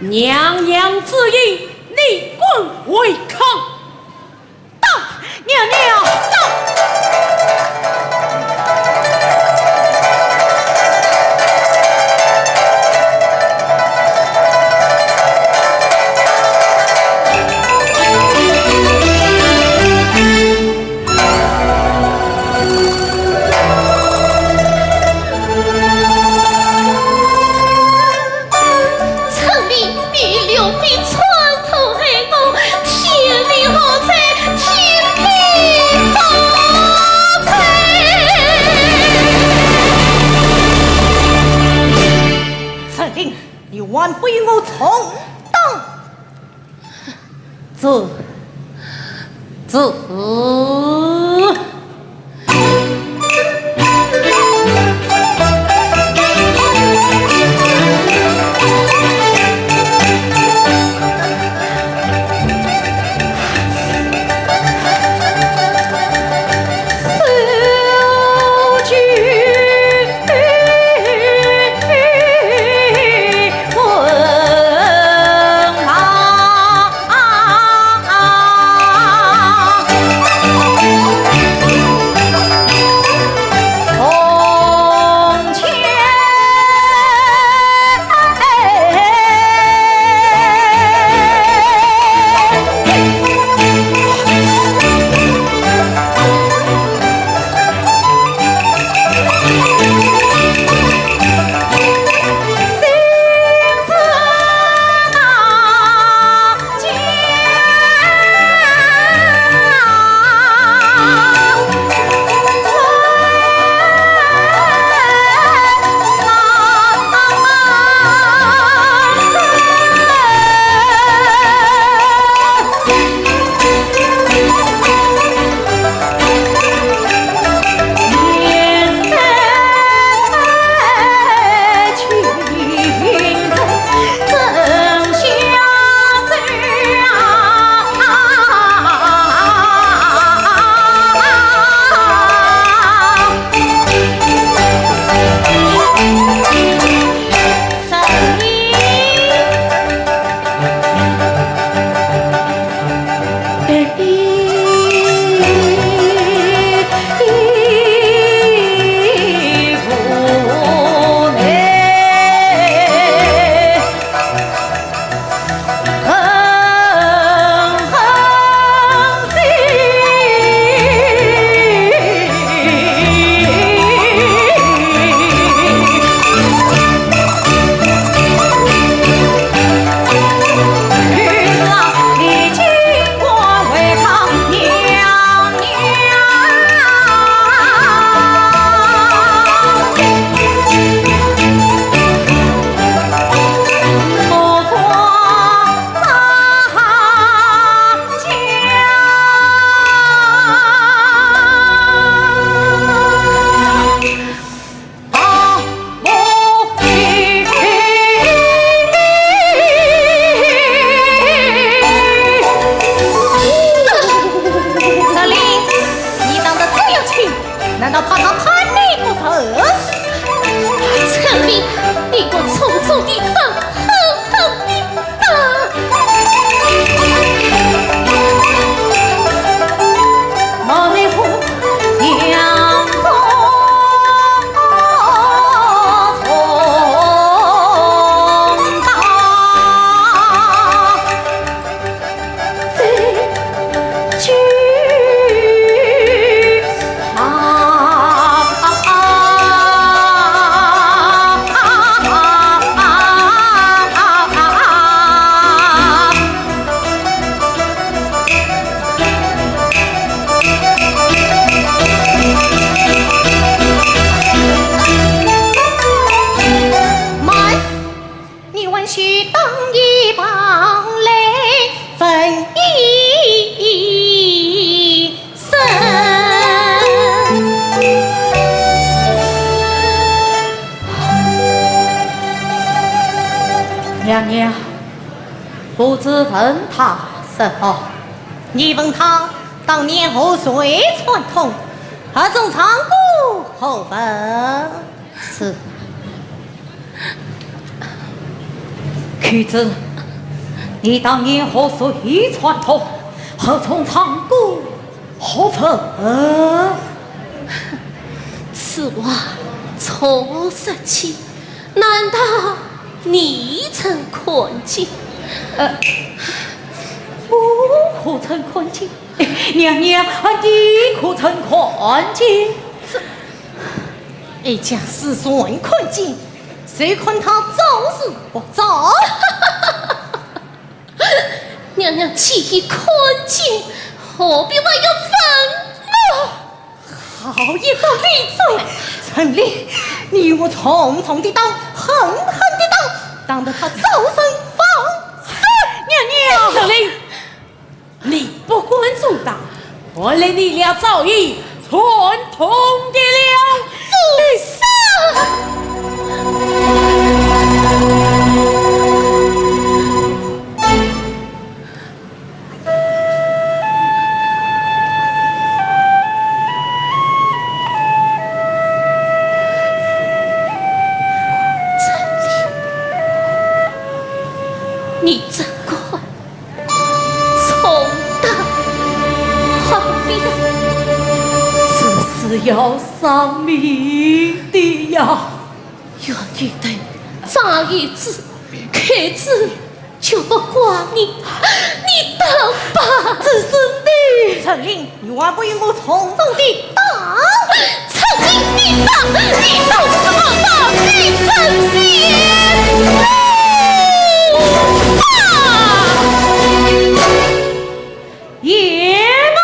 娘娘之意，你敢违抗？打！娘娘！打！ 陈琳，你刘妃串通害我，天理何在，天理何在？陈琳，你还不与我重打？这，这。 陈琳，你打得这样轻，难道怕他判你不成？陈琳，你给我重重地打，狠狠地打！慢！你还需当一旁来问一声。娘娘， 不知问他什么？你问他当年和谁串通，合众唱歌何妨？是。寇珠，你当年何所以串通，合众唱歌何妨？此话从何说起？难道你曾看见？呃，我何曾看见？ 娘娘，你可曾看见？哀家是全看见，就看他招是不招。娘娘既已看见，何必还要问我？好一张利嘴！陈琳，你与我重重的打，狠狠的打，打得他招生放生。娘娘！陈琳， 你不敢重打，看来你俩早已串通的了。住手！你真敢 重打好了。这是要丧命的呀！冤有头，债有主，寇珠就不怪你，你等吧。只是你，陈琳， 你还不与我重重的打？陈琳，你打，你打什么打？你陈琳，打！也罢。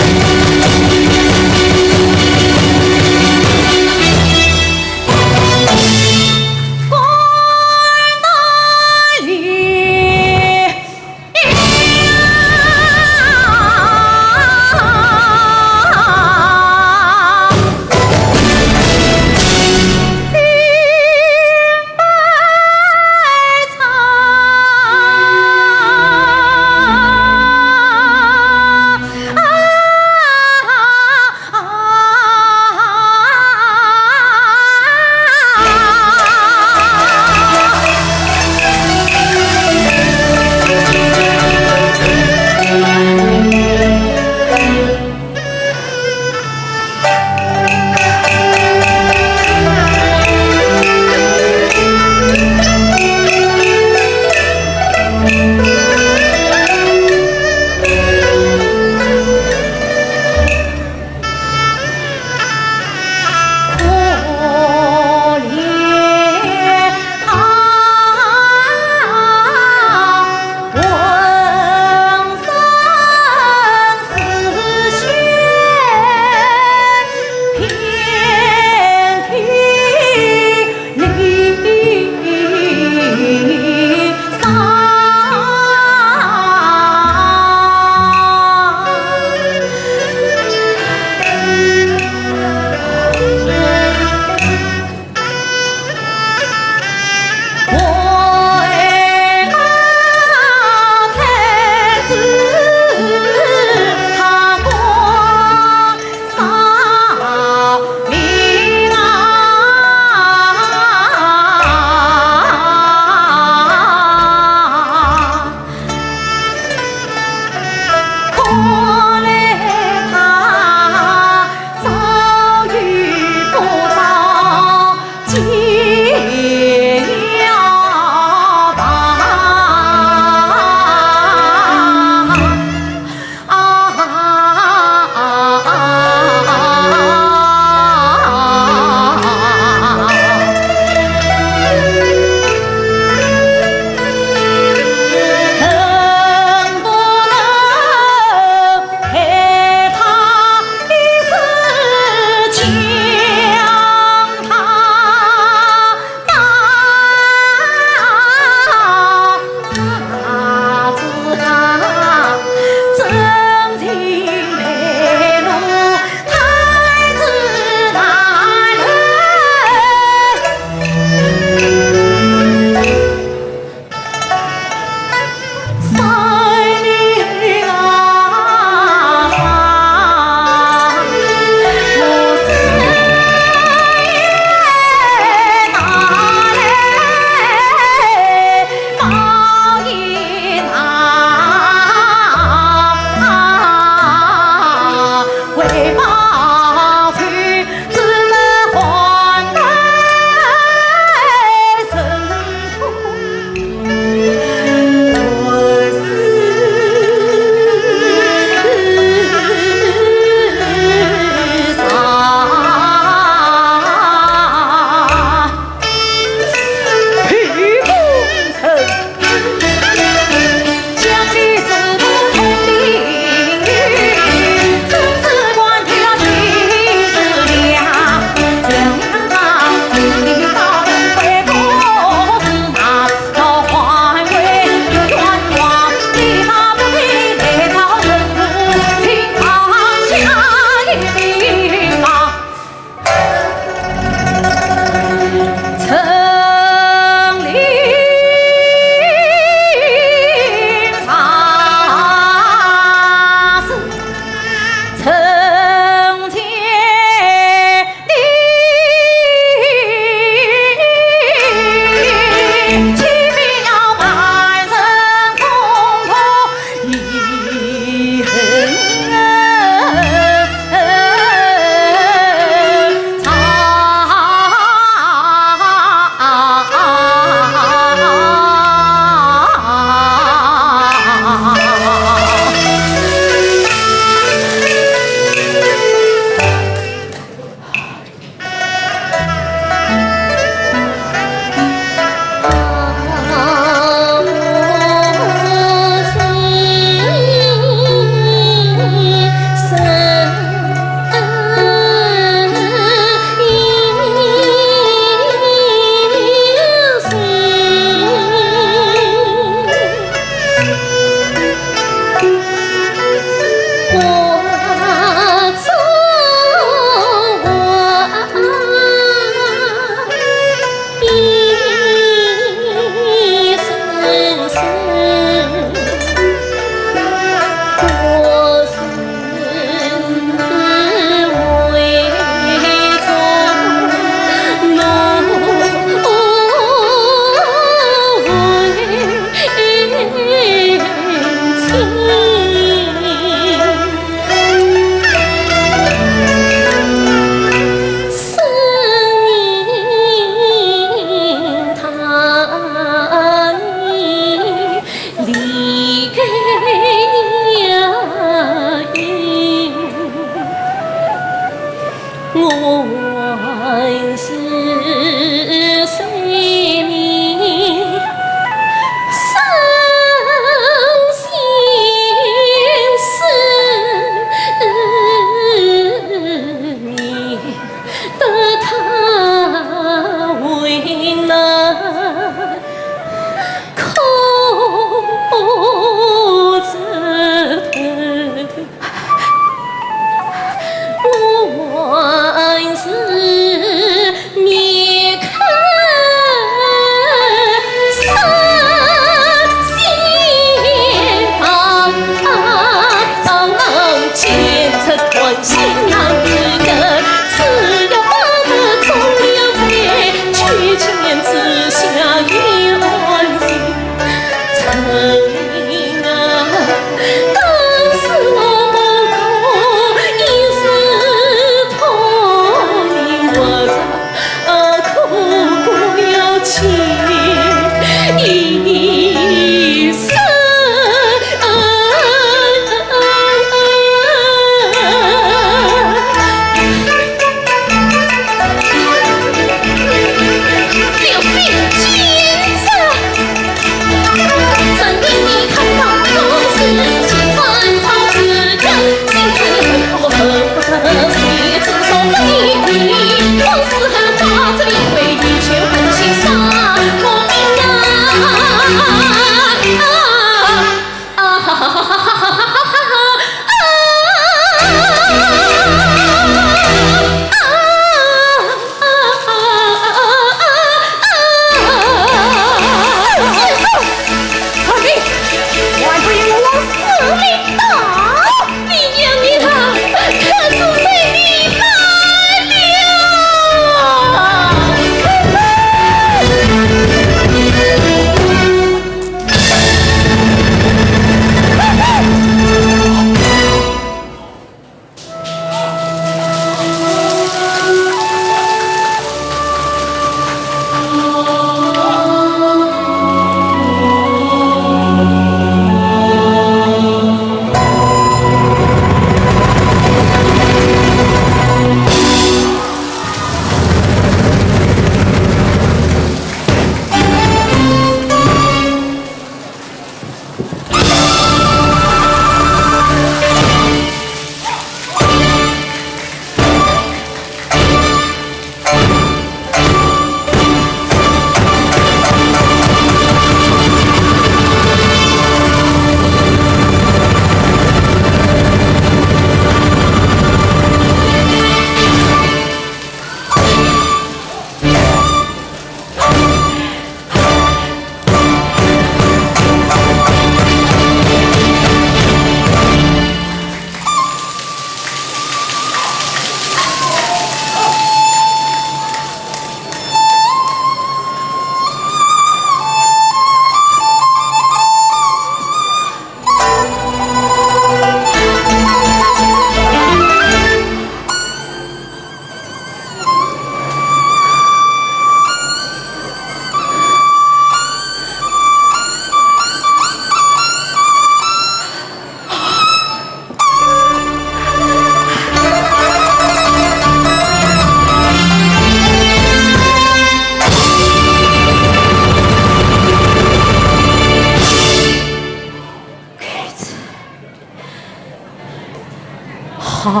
好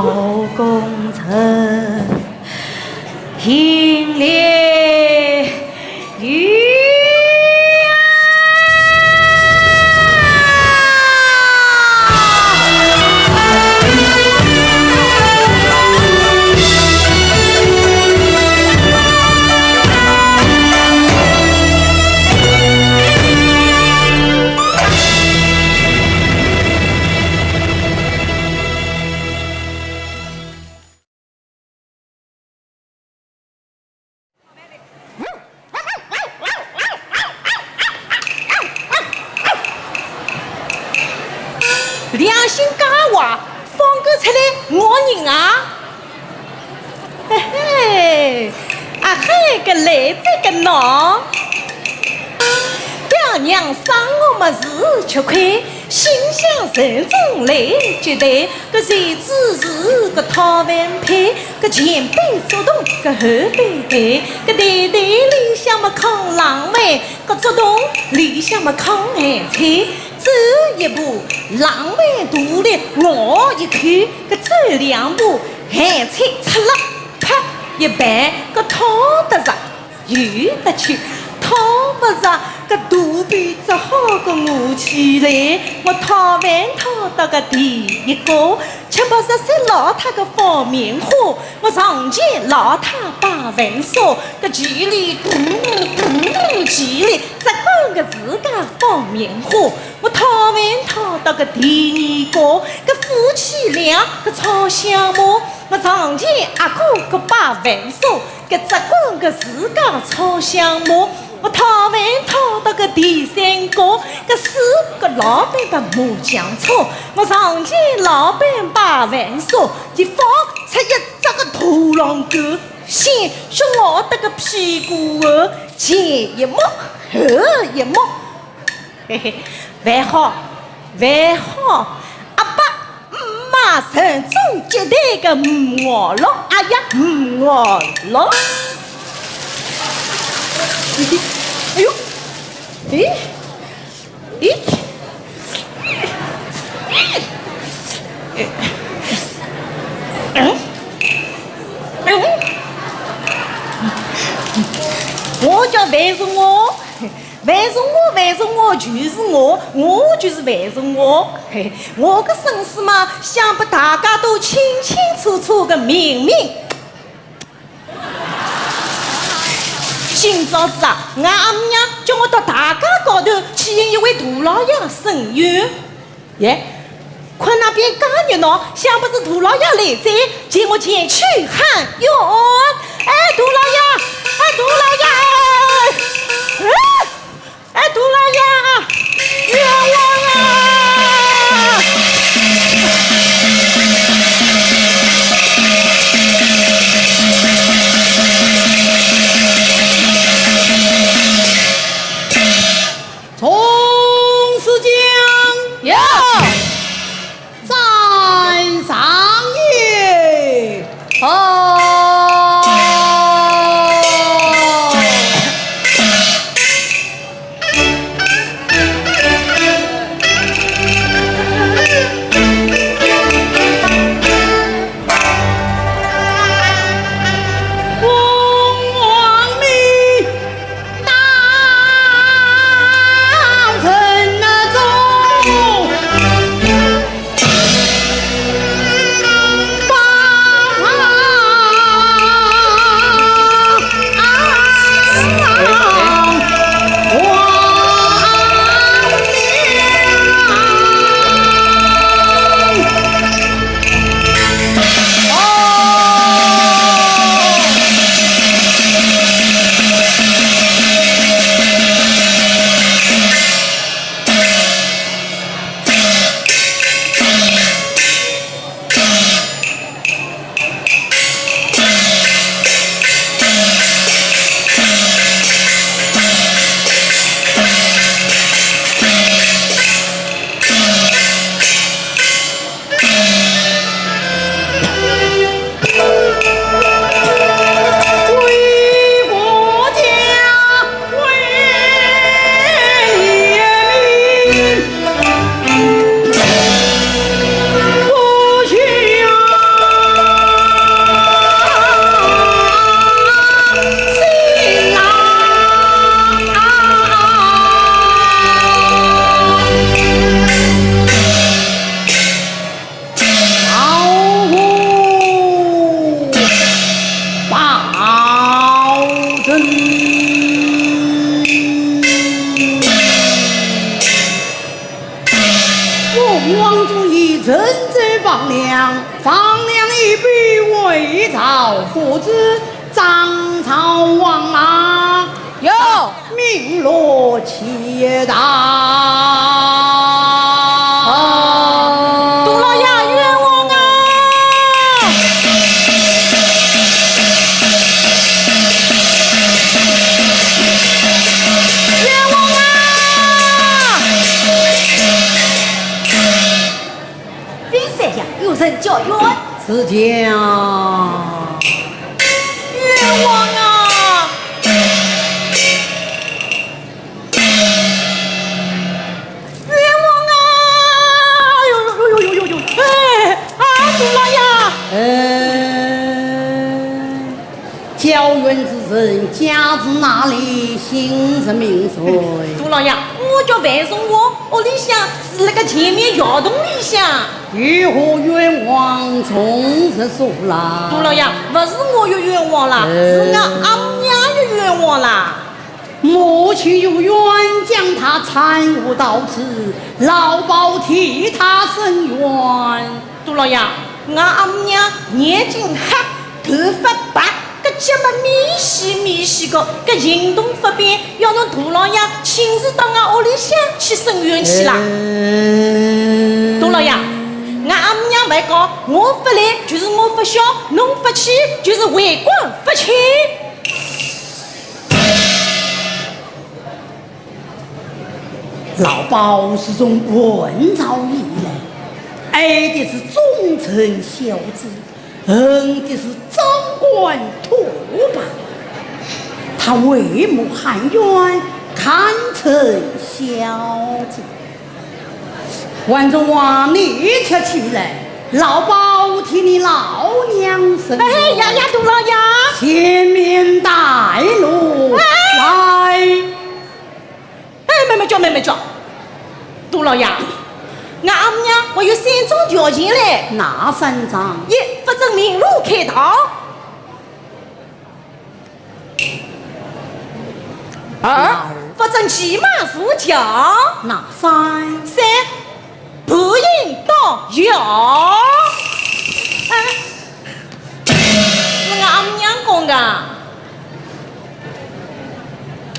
功臣，行礼于啊！ 良心介坏，放狗出来咬人啊？嘿嘿，啊嘿，搿来哉搿喏。表娘赏我么是吃亏，心想人中来接待， 搿谁知是个讨饭配，搿前辈作东，搿后辈陪，搿台台里向么炕冷饭，搿竹筒里向么炕咸菜。走一步，冷饭肚里咬一口，搿走两步，咸菜出了，啪一拌，搿讨得着。 有得吃，讨勿着，搿肚皮只好个饿起来。我讨饭讨到个第一个，吃勿着三老太个放棉花。我上前老太把饭烧，搿叽里咕噜咕噜叽里，只管个自家放棉花。我讨饭讨到个第二个，搿夫妻俩个吵相骂。我上前阿哥个把饭烧， 搿只管个自家吵相骂，我讨饭讨到个第三个，搿四个老板搭麻将吵，我上前老板把饭说，一放出一只个大狼狗，先是咬得个屁股后，前一摸，后一摸。 嘿嘿，还好，还好，阿爸阿妈传宗接代个五五六，哎呀，五五六。哎呦，咦，咦，嗯，嗯，我叫万寿翁。 万寿翁，万寿翁，就是我，我就是万寿翁。嘿，我个身世嘛，想拨大家都清清楚楚个明明。今朝子啊，俺阿姆娘叫我到大街高头去寻一位大老爷申冤。 耶，看那边介热闹，想必是大老爷来哉，叫我前去喊冤。哎，大老爷，哎，大老爷，哎，哎，大老爷，冤枉啊！ 众士将，有。斩上也！哦。奉王旨意，征征房梁，房梁已毕，围造府子，张赵王马。有。 鸣锣起道。哦。大老爷，冤枉啊！冤枉啊！禀三爷，有人叫冤。是讲。冤枉啊！ 冤枉啊！哎呦呦呦呦呦呦！哎，啊，大老爷！呃，叫冤之人家住哪里？姓甚名谁？大老爷，我叫樊仲华，屋里向住辣个前面窑洞里向。有何冤枉，从实说来。大老爷，勿是我有冤枉啦，呃。是俺阿姆娘有冤枉啦。 母亲有冤，将她搀扶到此，老包替她伸冤。大老爷，俺阿姆娘眼睛黑，头发白，搿脚么咪细咪细个，搿行动勿便，要侬大老爷亲自到俺屋里向去伸冤去啦。呃。大老爷，俺阿姆娘勿讲，我勿来就是我勿孝，侬勿去就是为官勿清。 老包是从汉朝以来，爱的是忠臣孝子，恨的是赃官拖把。他为母喊冤，堪称孝子。万总啊，你且起来，老包替你老娘伸冤。哎，呀呀，大老爷！前面带路，哎。来。 哎，慢慢叫，慢慢叫。大老爷，俺阿姆娘还有三桩条件嘞。哪三桩？一，不准鸣锣开道。二，二，不准骑马坐轿。哪三？三， 不应当有。哎，是俺阿姆娘讲个。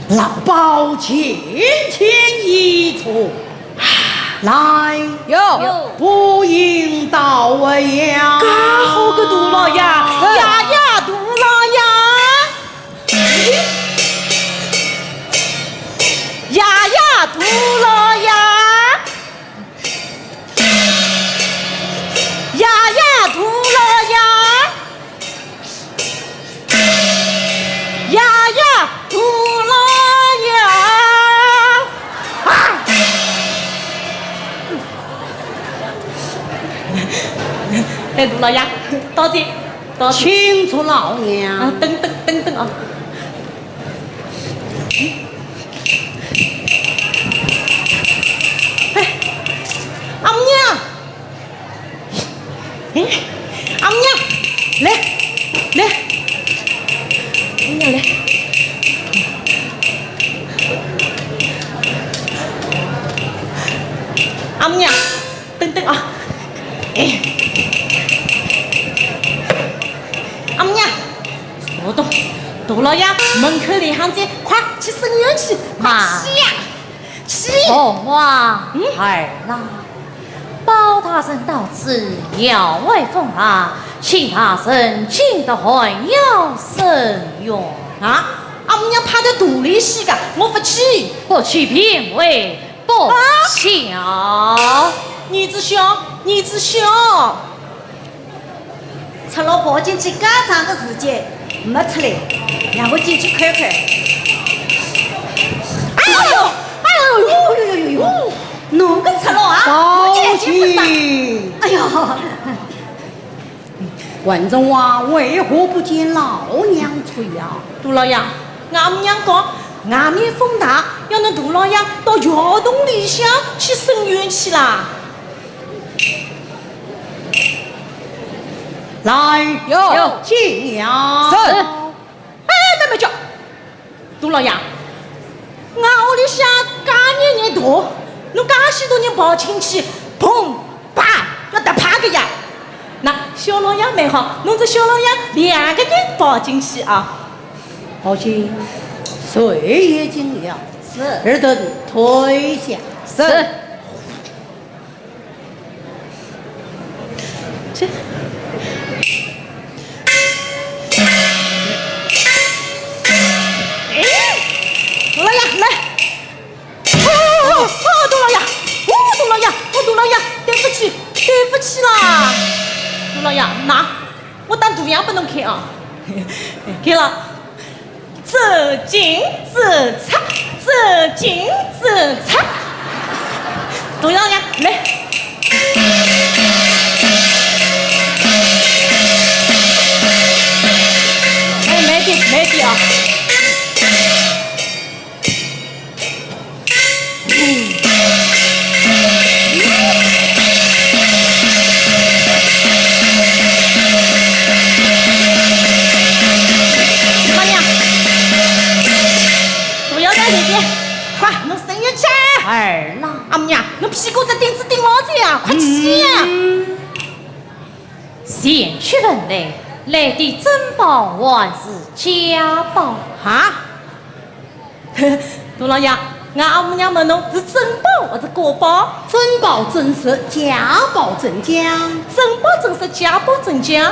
老包前前一错，来。有。有。不应当有。介好个大老爷，呀呀，大老爷。呀呀，大老爷。 呀呀，大老爷！呀呀，大老爷！啊！哎，大老爷，到这，到这。请坐，老娘。啊，等等，等等啊。 哎，阿姆娘，哎，阿姆娘，来，来，阿姆娘来。阿姆娘， 等等啊。哎，阿姆娘，稍等，大老爷门口立好哉，快去伸冤去，快去呀，去。凤凰，嗯？儿啊，包大人到此，要威风啊，请大人进得寒窑伸冤。啊，阿姆娘派到大理寺个，我不去。不去便为 不孝。儿子孝，儿子孝。赤佬跑进去介长个时间没出来，让我进去看看。哎呦，哎呦，呦呦呦呦呦，侬个赤佬啊，我一眼睛勿识。哎呦， 万总啊，为何不见老娘出窑？大老爷，俺阿姆娘讲，外面风大，要侬大老爷到窑洞里向去伸冤去啦。来，有。进窑。是。哎，慢慢叫。 大老爷，俺屋里向介热热大，侬介许多人跑进去，砰！啪！要打趴个呀！那小老爷蛮好，侬只小老爷两个人抱进去啊。好些，谁也进了。是。尔等退下。是。这，哎，老爷，来。 哦，哦，哦，大老爷，哦，大老爷，哦，大老爷，对不起，对不起啦。大老爷，那，我打大洋拨侬看啊。看了，这金子差，这金子差。大老爷，来。哎，慢点，慢点啊。 妈呀！不要再理解，快，侬伸冤去！儿啦。阿姆呀，侬屁股这钉子钉牢子呀，快去呀！嗯。前去问来，来的珍宝还是假宝？啊？ 大老爷，俺阿姆娘问侬是珍宝还是假宝？珍宝真实，假宝真假。珍宝真实，假宝真假。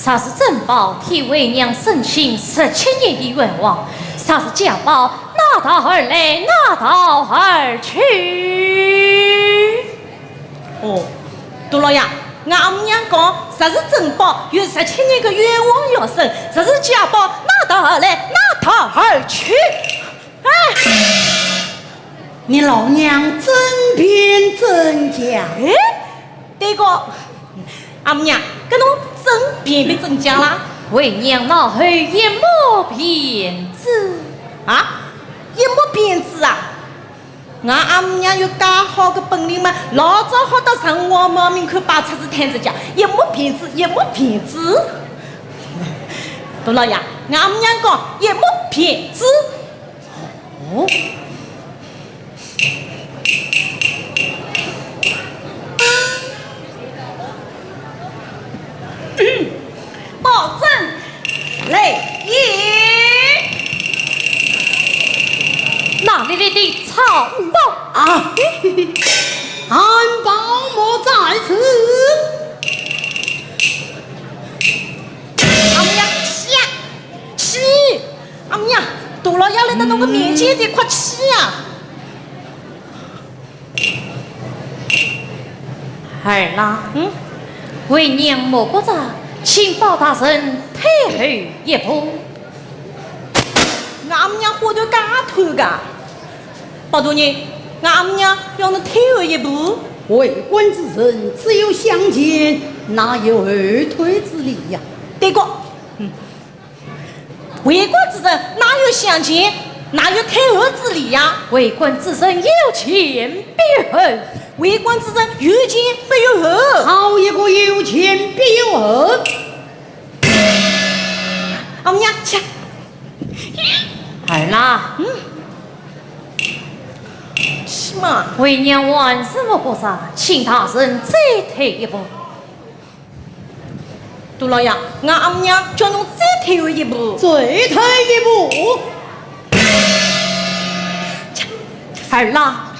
若是珍宝，替为娘申请十七年的冤枉；若是假宝，拿道而来，拿道而去。 哦，大老爷，俺阿姆娘讲，若是珍宝，有十七年的冤枉要伸；若是假宝，拿道而来，拿道而去。哎，你老娘真辩真假？哎，对个，阿姆娘，搿侬真辩辩真假啦？为娘老后一目便知。啊？一目便知啊？ 俺阿姆娘有介好个本领嘛，老早好到城隍庙门口摆出仔摊子讲，一目便知，一目便知。大老爷，俺阿姆娘讲，一目便知。哦。保证。 来也！哪里来的草包？啊，俺包莫在此。阿姆娘，去啊，去！阿姆娘，大老爷来到侬个面前，快去啊！ 儿啦，嗯？为娘摸不着，请包大人退后一步。俺阿姆娘花头介透个，包大人，俺阿姆娘要侬退后一步。为官之人，只有向前，哪有后退之理呀？对个，嗯。 为官之人，哪有向前，哪有退后之理呀？为官之人，有前必后。为官之人，有前必有后。好一个有前必有后！阿姆娘，去。儿啦，嗯。去嘛。为娘还是摸不着，请大人再退一步。 大老爷，俺阿姆娘叫侬再退后一步。再退一步。儿啦，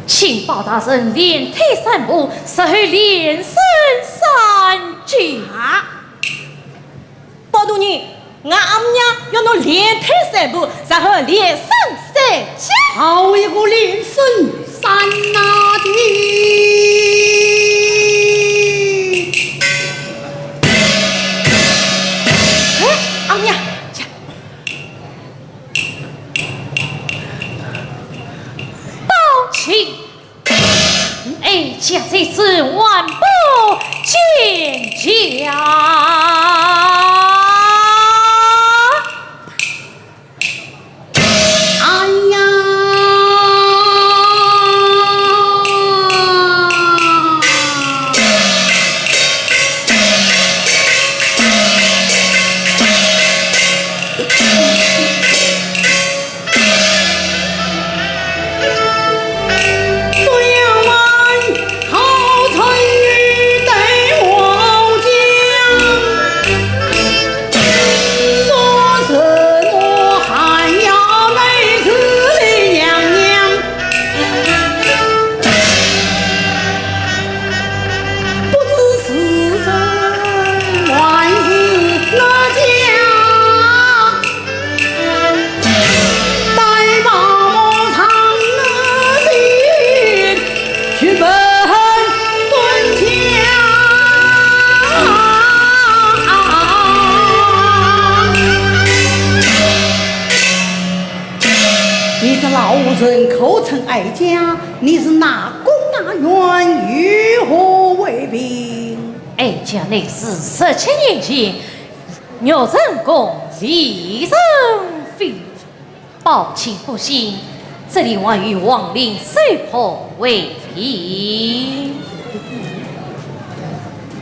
请包大人连退三步，然后连伸三记。啊？ 包大人，俺阿姆娘要侬连退三步，然后连伸三记。好一个连伸三呐的！哎，阿姆娘，去。包请。 哀家在此万不见驾。哎呀！哀家，你是哪宫哪院，有何贵病？哀家乃是十七年前，玉宸宫丽人妃。 包卿不信，这里还有王林、水泊为凭。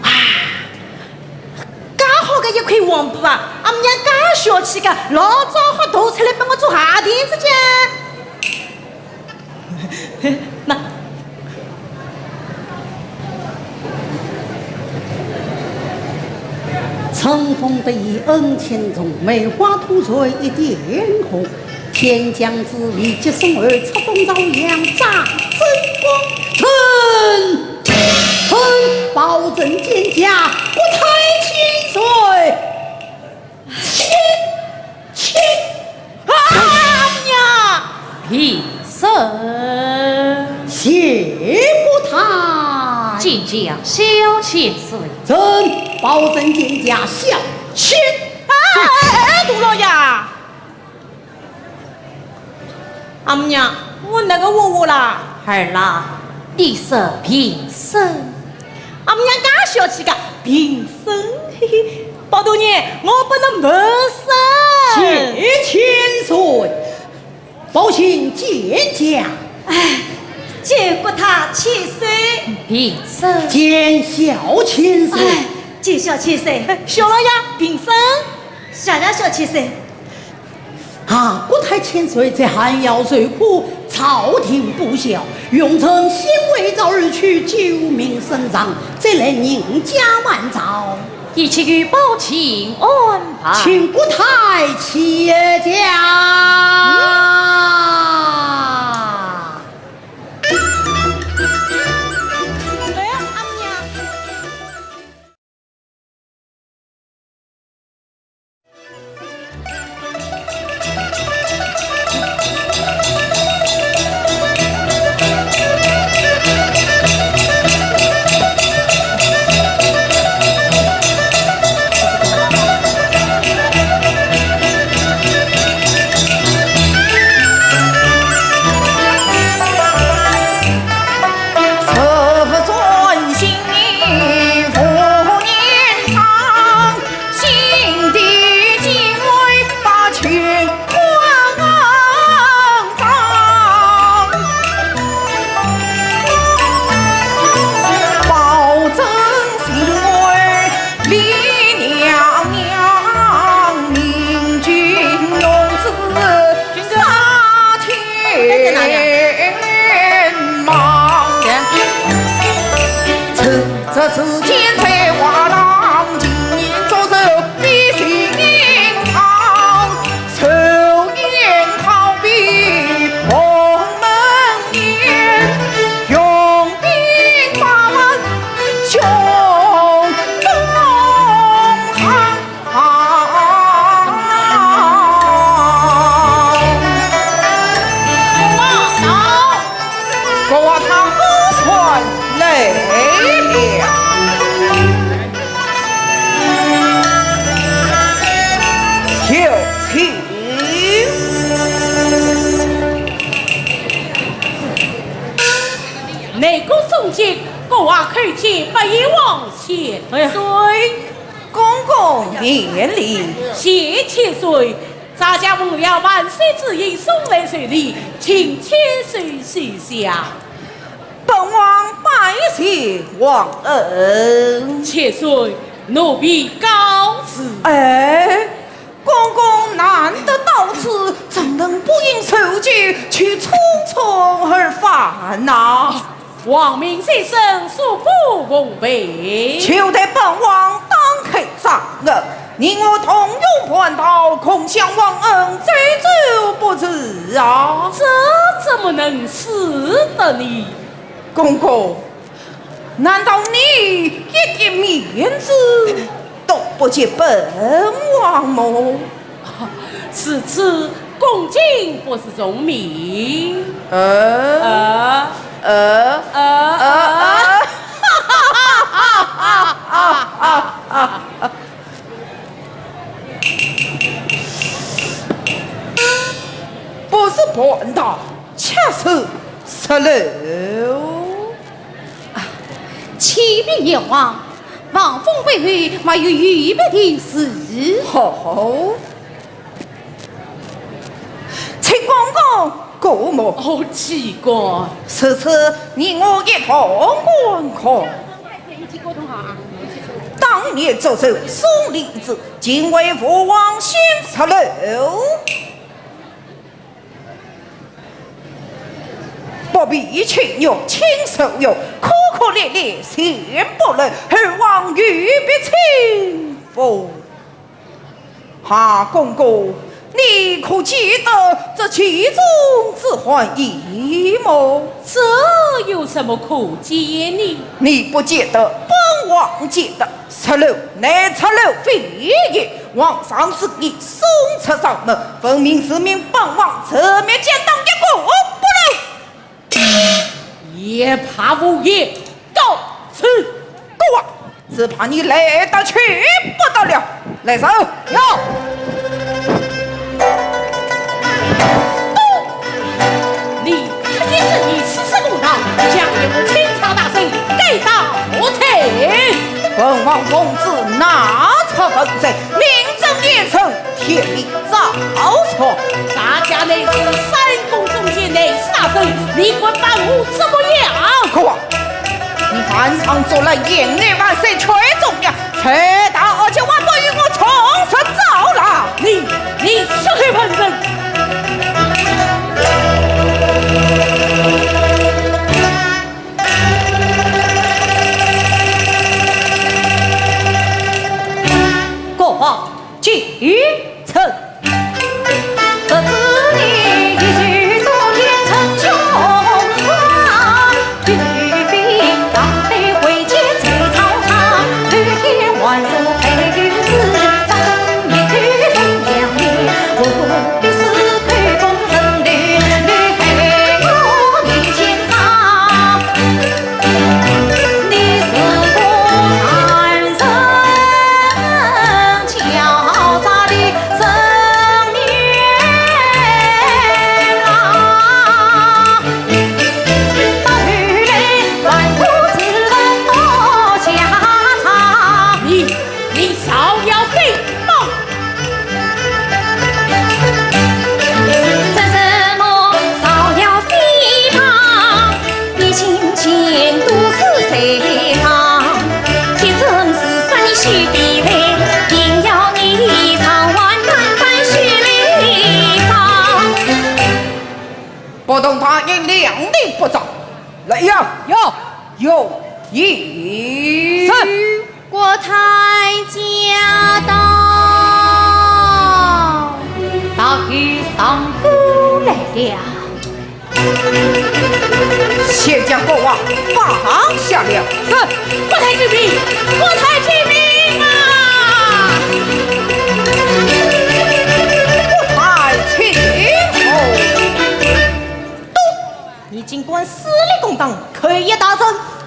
啊，介好个一块黄布啊，阿姆娘介小气个，老早好拿出来拨我做鞋垫子讲。那 春风得意恩情重，梅花吐蕊一点红。天降紫微接风耳，出宫朝阳掌正宫。臣，臣，包拯见驾，国太千岁。 请，请。啊，娘！平身。谢国太。见驾，小千岁。臣包拯见驾，小千。啊，哎，哎，大老爷。 阿姆娘，我哪个话话啦？儿啦，你说平身。阿姆娘介小气个，平身，嘿嘿，包大人，我不能平身。谢千岁，包卿见驾。哎，见国太千岁。平身。见小千岁。哎，见小千岁。小老爷，平身。谢谢小千岁。 啊，国太千岁在寒窑受苦，朝廷不孝，容臣先回朝而去，救命圣上，再来迎驾还朝。一切由包卿安排。请国太起驾。哎呀，阿姆娘。 国王到，国王到，传来了。有请。内宫总监，国王叩见八贤王千岁。哎呀。 公公免礼。谢千岁，咱家奉了万岁之命送来寿礼，请千岁收下。本王拜谢皇恩。千岁，奴婢告辞。哎，公公难得到此，怎能不饮寿酒，却匆匆而返呐？ 皇命在身，恕不奉陪。就待本王打开掌门，你我同游蟠桃，共享皇恩，再走不迟啊！这怎么能使得呢？公公，难道你一点面子都不给本王么？ 如此恭敬不如从命。呃，呃，呃，呃，呃，不是蟠桃，却是出来。啊，启禀贤王，王封背后没有预备的事。好，请公公过目。哦，启公。此次你我一同观看。当年做贼送李子，竟为父王先出楼。 不必轻用，轻受用，可可怜怜，先不论，后王有别亲夫。啊，公公，你可记得这其中之含义么？这有什么可记呢？你不记得，本王记得。 出楼乃出楼非也，皇上旨意送出上门，分明是命本王直面奸党一个不留。也怕无言，告辞。够啊，只怕你来得去不得了。来人，有。 你这件事，你私设公堂，将一部钦差大臣带到何处？本王奉旨拿出文罪，名正言顺，铁律昭彰。咱家乃是三公中间，乃是大人，你敢把我怎么样？可恶！你犯上作乱，言语万岁，全中央，罪大恶极，还不与我从实招来！你，你休黑本人！ 国王，请。臣。你，你造谣诽谤！ 不动大刑，两令不招。来呀！有。有。一。是。 国太驾到。大夫上官来了。先将国王绑下了。是。国太请命，国太请命啊！国太请坐。 你竟敢私立公堂，扣押大臣，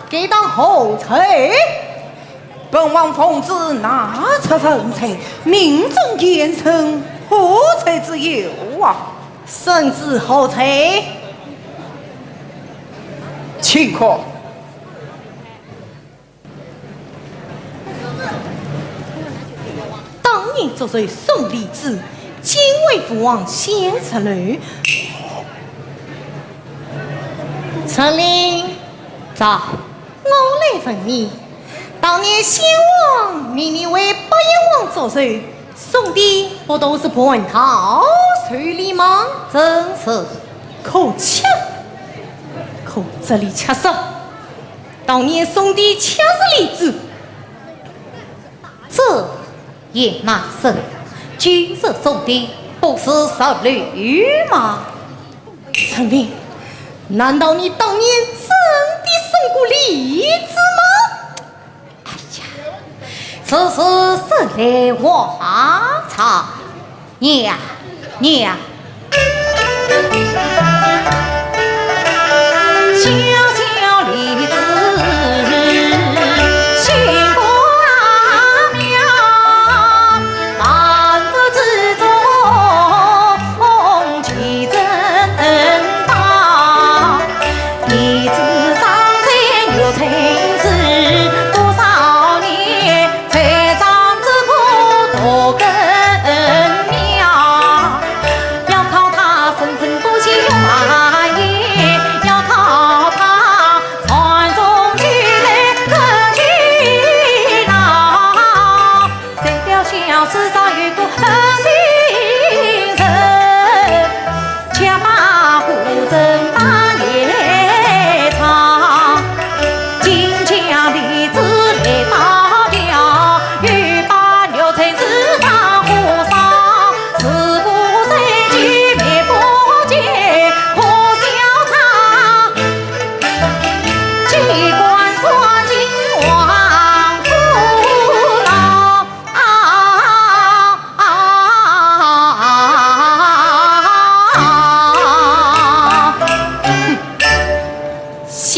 该当何罪？本王奉旨拿出文罪，名正言顺，何罪之有啊？圣旨何在？请看。 当年捉贼送李子，竟为父王先出楼。陈琳，在。我来问你，当年先王命你为八贤王捉贼，送的不都是蟠桃寿礼吗？正是。可惜，可这里却说，当年送的却是李子。 这也难说，今日送的不是石榴吗？陈琳，难道你当年真的送过李子吗？哎呀，此事说来话长。 娘，娘。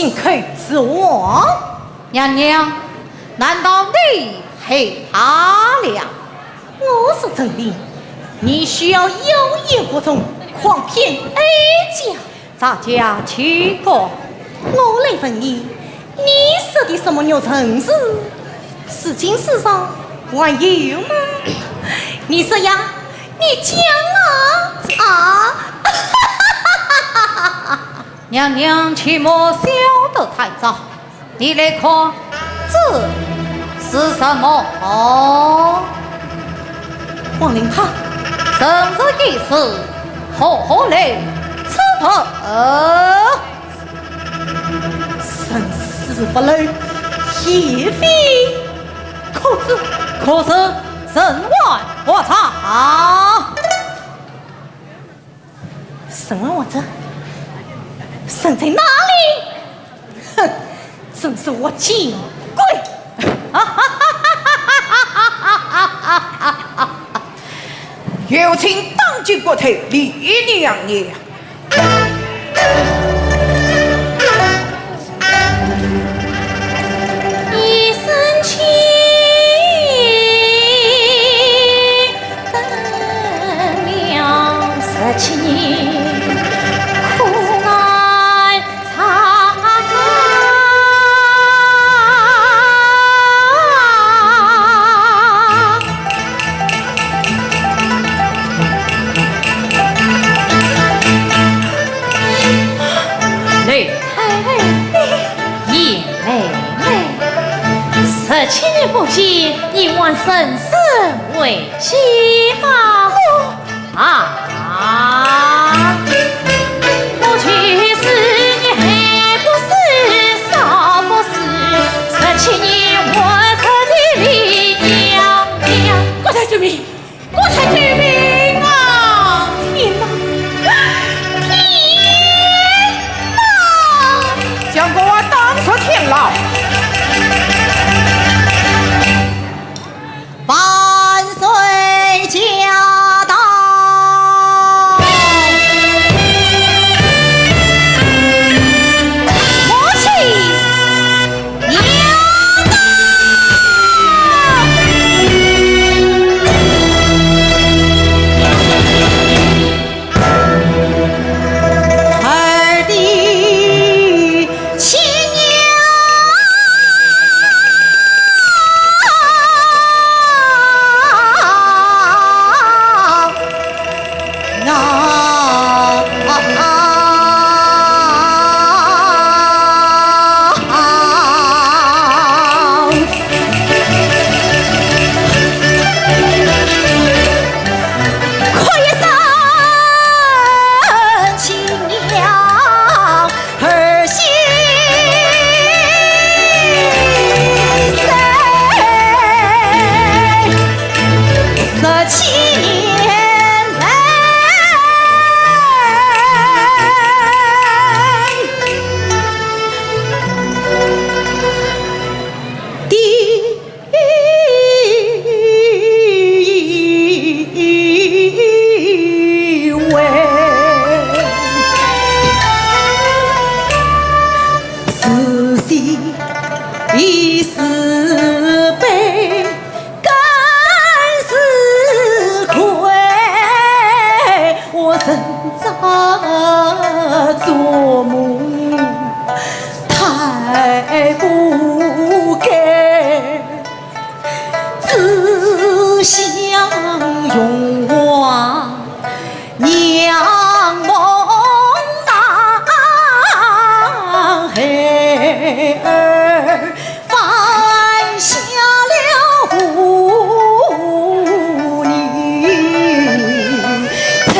进口之王。娘娘，难道你害怕了？我说陈琳，你需要妖言惑众，诓骗哀家。咱家岂敢？我来问你，你说的什么玉宸事，如今世上还有吗？你说呀，你讲啊，啊！ 娘娘切莫笑得太早，你来看，这是什么？哦，黄绫帕。宸宸一事，何来出入？宸宸不露，也非可知。可是，宸宸何在？ 什么我这？人在哪里？哼，真是活见鬼！有请当今国太李娘娘。 一声请得了十七年苦难长。来，哎，哎，哎。 贤妹妹，十七年不见，你还甚是未见吗？啊，我就是你还不是少不是十七年活着的李娘娘。国太救命！ 国太救命啊！天哪！天哪！将国王打出天牢！万岁驾到！母亲！ 娘啊！儿的亲娘啊！ 啊！快一声，亲娘儿心碎。 十七年来的为，是喜是悲。 更是愧，我人在做梦，太不该，只想荣华。 娘梦难，孩儿犯下了无理罪。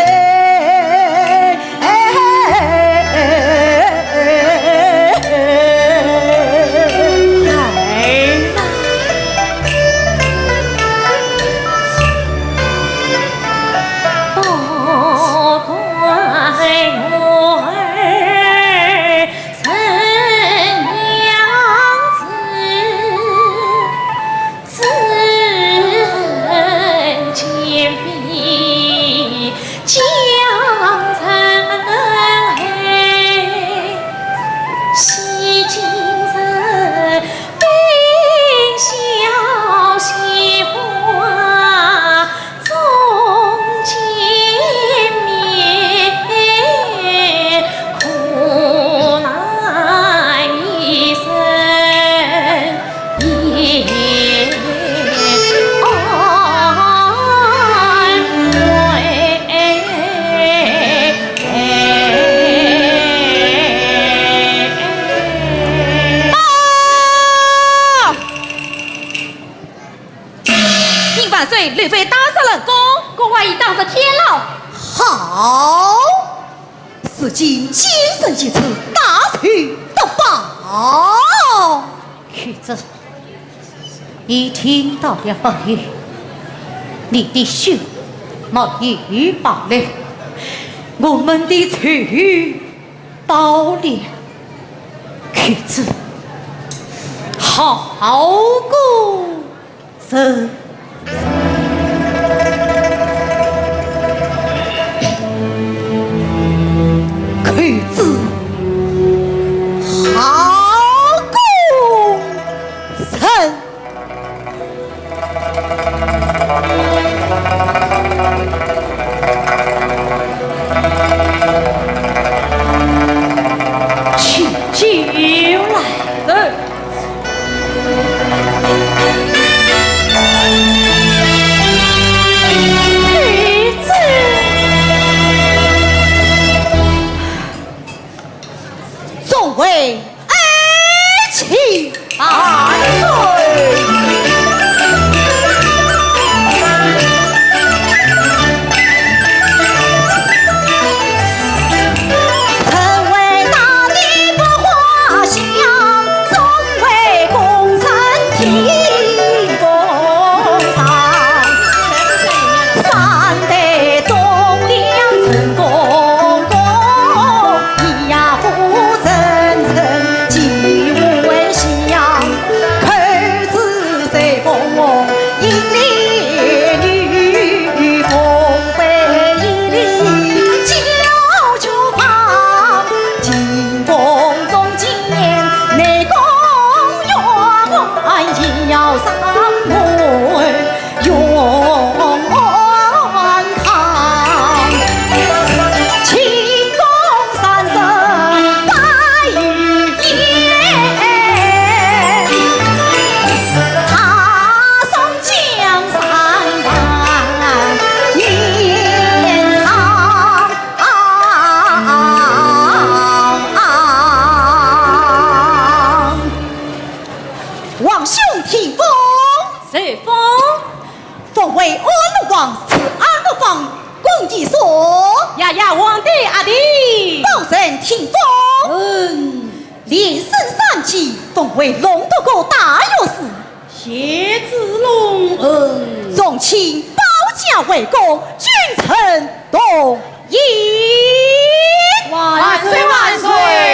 刘备打杀冷宫，关羽打杀天牢。好，如今竟然一次大仇得报。寇珠，你听到了没有？你的血没有白流，我们的仇报了。寇珠，好好过 是。寇珠，好功臣。请酒来。是。 众位爱卿万岁。 皇兄听封。受封。封为安乐王，赐安乐坊公子说。呀呀，皇帝阿弟。保人听封。嗯。连升三级，封为隆都各大学士。 谢主隆恩。重请保驾回宫，君臣同饮。万岁万岁。